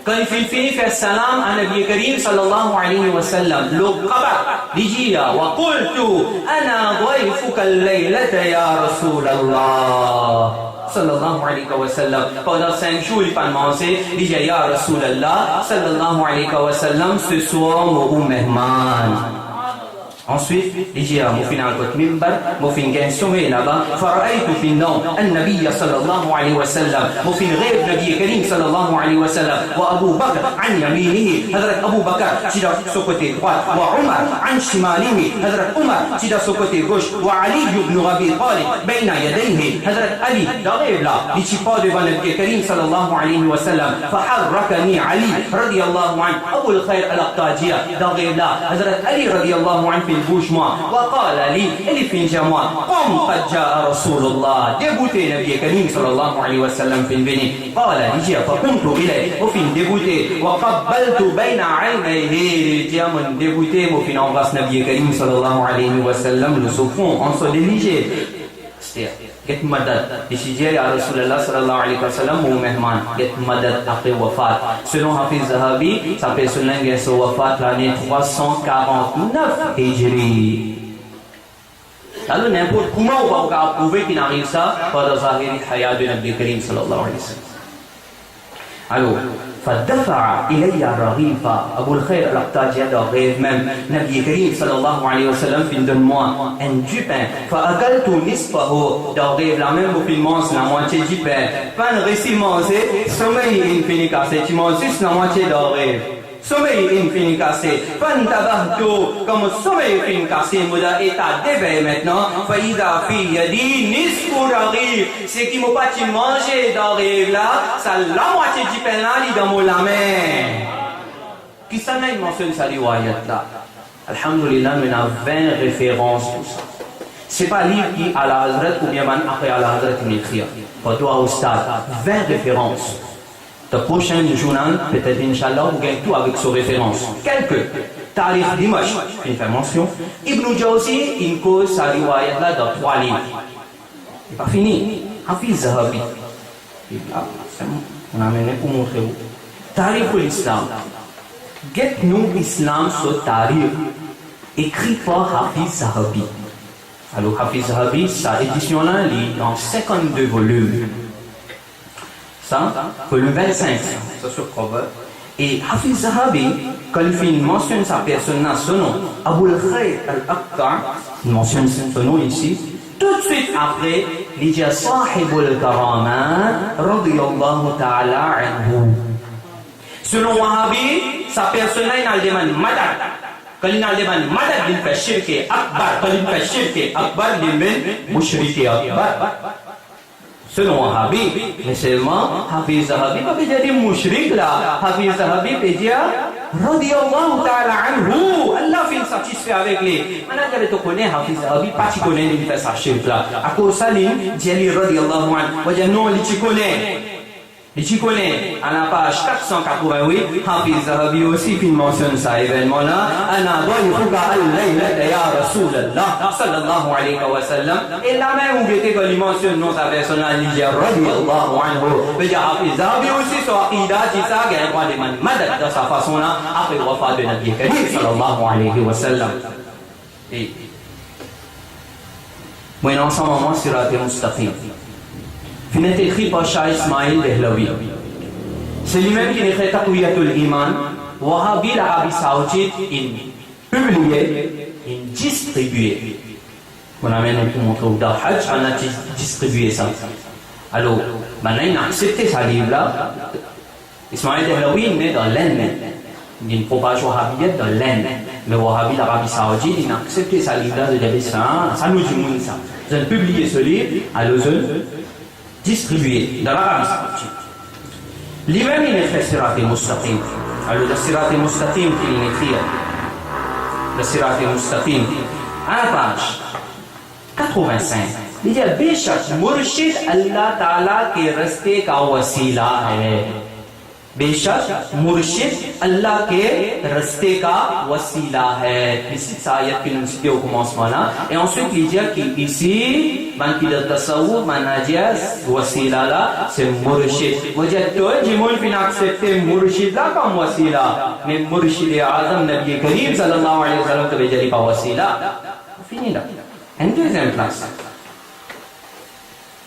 kan li finn fini fer salam a Nabi Karim, sallallahu alayhi wa sallam, lor kabar, li dir, wa qultu, "Ana dayfuka al-laylata, ya Rasulallah." Sallallahu alayhi wa sallam. Pandan sink zour, li pa manze, li dir, "Ya Rasulallah, sallallahu alayhi wa sallam, ce soir, mo ou mehman." Answit, li dir, mo finn al kot minbar, mo finn gagn somey laba, "Fara'aytu fi an-nawm an-Nabiyya, sallallahu alayhi wa sallam." Mo finn rev Nabi Karim, sallallahu alayhi wa sallam, "Wa Abu Bakr an yaminihi." Hazrat Abu Bakr ti dan so kote drwat, "Wa Umar an shimalihi." Hazrat Umar ti dan so kote gos, "Wa Ali ibn Abi Talib bayna yadayhi." Hazrat Ali, dan rev la, li ti par devan Nabi Karim, sallallahu alayhi wa sallam. "Faharrakani Ali, radiyallahu anhu." Abul Khair Al-Aqta' dir, dan rev la, Hazrat Ali, radiyallahu anhu, finn bouz mwa. "Wa qala li," e li finn dir mwa, "Qum, qad jaa Rasulullah." Deboute, Nabi Karim, sallallahu alayhi wa sallam, finn vini. Qala, li dir, "Faqumtu ilayh." Mo finn deboute. "Wa qabbaltu bayna aynayhi." Li dir, mo deboute, mo finn anbras Nabi Karim, sallallahu alayhi wa sallam, lor so fron, an so de lizie. Aster, get madad. Li ti dir, "Ya Rasulallah, sallallahu alayhi wa sallam, mo mehman." Get madad apre wafat. Selon Hafiz Zahabi, sa personn la inn gagn so wafat lane trwa san karant-nef Hijri. Alor, ninport kouma ou pa pou kapav prouve ki inn ariv sa pandan zahiri hayat de Nabi Karim, sallallahu alayhi wa sallam. Alor, "Fadafa'a ilayya raghifa." Abul Khair Al-Aqta' dir, dan rev mem, Nabi Karim, sallallahu alayhi wa sallam, finn donn mwa enn dipin. "Fa akaltu nisfahu." Dan rev la mem, mo finn manz lamwatie dipin. Pann resi manze, somey inn fini kase, ti manz zis lamwatie dan rev. Somey inn fini kase. Fantabahtu, kan mo somey finn kase, mo dan eta devey aster. Fa iza fi yadi nisfu raghif. Seki mo pa ti manze dan rev la, sa lamwatie dipin la, li dan mo lame. Kisannla inn mansionn sa riwayat la? Alhamdulillah, nou ena vin referans pou sa. Se pa liv ki Ala Hazrat oubien bann apre Ala Hazrat inn ekrir. Par twa oustad, vin referans. Dan prosinn zournal, petet, inshallah, ou gagn tou avek so referans. Kelke, Tarikh Dimash, finn fer mansion. Ibn Jawzi inn koz sa riwayat la dan trwa liv. Li pa fini. Hafiz Zahabi. Li la, sa, mo amenn pou montre ou. Tarikhul Islam. Get nou Islam so tarikh. Ekri par Hafiz Zahabi. Alor, Hafiz Zahabi, sa edision la, li dan sinkant-de volim. Sa, volim vinn-sink, sa, sa so cover. E Hafiz Zahabi, kan li finn mansionn sa personn la, so nom, Abul Khair Al-Aqta', li mansionn so nom isi, toutswit apre, li dir Sahibul Karama, radiyallahu ta'ala anhu. Selon Wahabi, sa personn la, li al demann madad. Kan li al demann madad, li fer shirke akbar. Kan li fer shirke akbar, li vinn mushrike akbar. Selon Wahabi, me selman Hafiz Zahabi pa pe dir li mushrik la. Hafiz Zahabi pe dir, radiyallahu ta'ala anhu, Allah finn satisfe avek li. Mannla, to kone Hafiz Zahabi pa ti kone li fer sa shirk la. Akoz sa li dir li radiyallahu anhu. Ou dir non, li ti kone. Li ti kone, a la paz kat san katrovin-wit, Hafiz Zahabi osi finn mansionn sa evennman la, "Ana dayfuka al-laylata ya Rasulallah, sallallahu alayhi wa sallam." E la mem ou gete kan li mansionn nom sa personn la, li dir radiyallahu anhu. Vedir Hafiz Zahabi osi so aqida ti sa, gagn drwa demann madad dan sa fason la, apre wafat de Nabi Karim, sallallahu alayhi wa sallam. E mo ena ansam ar mwa Siratil Mustaqim. Finn ekri par Shah Ismail Dehlavi. Se limem ki'nn ekrir Taqwiyatul Iman. Wahabi Larabi Saoudit inn pibliye, inn distribie. Mo amenn pou montre ou dan Hajj, bann la dis-, distribie sa. Alor, bann la inn aksepte sa liv la. Ismail Dehlawi inn ne dan Lenn, inn propaz wahabiyat dan Lenn. Me Wahabi Larabi Saoudit inn aksepte sa liv la, zot dir, "Be sa, sa nou dimoun sa." Zot inn pibliye so liv, alor zot inn distribie dan Larabi Saoudit. Limem inn ekrir Siratal Mustaqim. Alor, dan Siratal Mustaqim, ki'nn ekrir? Dan Siratal Mustaqim, a la paz katrevin-sink, li dir, "Beshak murshid Allah Taala ke raste ka wasila hai." Beshak murshid Allah ke raste ka wasila hai. Isi sa ayat ki nou site o koumansman la. E answit, li dir ki isi, bann ki dan tasawuf, bann la dir wasila la, se murshid. Mo dir, to dimoun finn aksepte murshid la kom wasila. Me murshid azam Nabi Karim sallallahu alayhi wa sallam, to pe dir li pa wasila. Fini la. Enn deziem plas.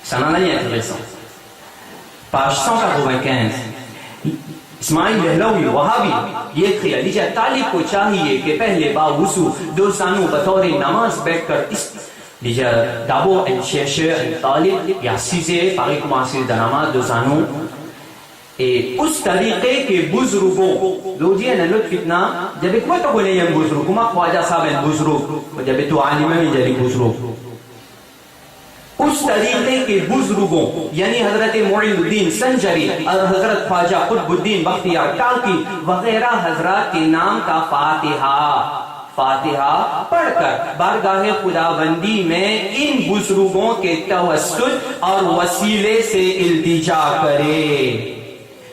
Sa la, li interesan. Paz san katrevin-kinz. Ismail Dehlawi, Wahabi, li ekrir, li dir, "Talib ko chahiye ke pehle ba wuzu do zanou batawr namaz beh kar is-," li dir, dabor enn chercher, enn talib, li asize, parey kouma asiz dan namaz, do zanou. E us tariqe ke buzrugon. Zordi ena lot fitna, dir, "Be kouma to kone enn buzrug? Kouma Khwaja sab enn buzrug?" Dir, "Be to alim mem," li dir, "li buzrug." Us tariqe ke buzrugon, yani Hazrat Muinuddin Sanjari aur Hazrat Khwaja Qutbuddin Bakhtiyar Kalki wageyrah hazrat ke naam ka Fatiha, Fatiha padhkar bargah-e Khudavandi mein in buzrugon ke tawassut aur wasile se iltija kare.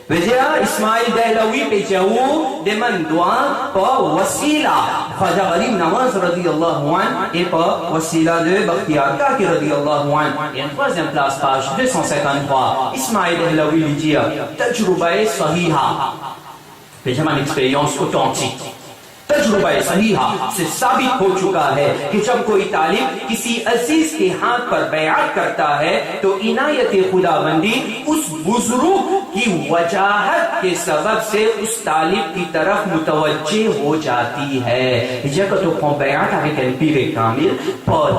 Vedir, Ismail Dehlawi pe dir ou demann dwa par wasila Khwaja Gharib Nawaz radiyallahu anhu e par wasila de Bakhtiyar Kalki radiyallahu anhu. E enn trwaziem plas, paz de san sinkant-trwa, Ismail Dehlawi li dir, tajruba-e sahiha. Pe dir bann experyans otantik. Tajruba-e sahiha se sabit ho chuka hai ki jab koi talib kisi aziz ke haq par bai'at karta hai, to inayat-e Khudavandi us buzrug ki wajahat ke sabab se us talib ki taraf mutawajjeh ho jati hai. Vedir, kan to pran bai'at avek enn pire kamil, par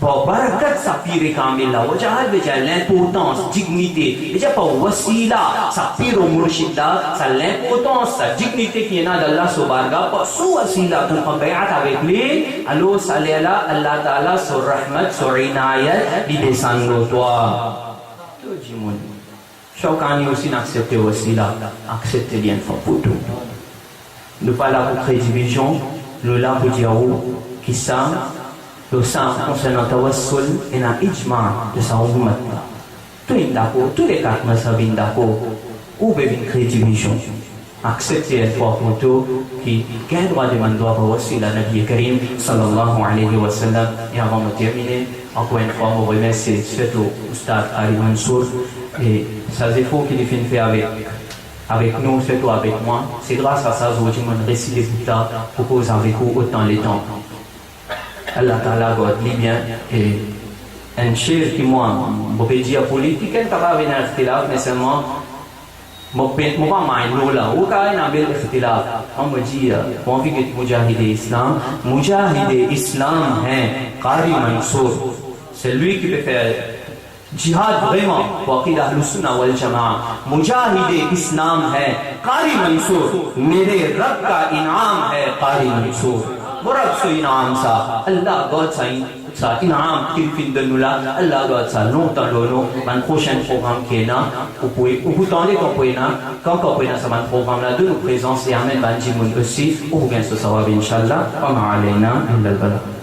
Ba barakat sa pire kamil la, wajahat vedir linportans, dignite, vedir pa wasila, sa pire murshid la, sa linportans, sa dignite ki ena dan Allah so bargah, pa so wasila, to pran bai'at avek li, alor sa ler la, Allah Taala so rahmat, so inayat, li desann lor twa. To dimoun. Shawkani osi inn aksepte wasila, aksepte li enn fwa pou tou. Nou pa la pou kre divizion, nou la pou dir ou ki sa, lor sa konsernan tawassul, ena ijma de sa oumat la. Tou inn dakor, tou le kat mazhab inn dakor, ou pe vinn kre divizion. Aksepte enn fwa pou tou ki gagn drwa demann dwa par wasila Nabi Karim sallallahu alayhi wa sallam. E avan mo termine, ankor enn fwa mo remersie sirtou Oustaz Ali Mansour e sa zefor ki li finn fer avek, avek nou, sirtou avek mwa. Se gras a sa zordi mo'nn resi debout la pou koz avek ou otan letan. Allah Taala gard li bien. E enn sher ki mwa, mo pe dir pou li, kikenn kapav ena ixtilaf, me selman mo pe, mo pa mind lo la, ou kapav ena bel ixtilaf. Mwa mo dir, mo anvi get Mujahide Islam. Mujahide Islam hai Qari Mansour, selwi ki pe fer jihad vreman pou aqida Ahlus Sunna wal Jamaa. Mujahide Islam hai Qari Mansour, mere Rab ka inam hai Qari Mansour. Mo Rab so inam sa, Allah gard sa in-, sa inam ki li finn donn nou la, Allah gard sa lontan lor nou. Bann prosenn program ki ena, ou pou, ou pou tande kan pou ena, kan, kan pou ena sa bann program la, donn nou prezans e amenn bann dimoun osi, ou pou gagn so sawab, inshallah. Wa ma alayna illa al-balagh.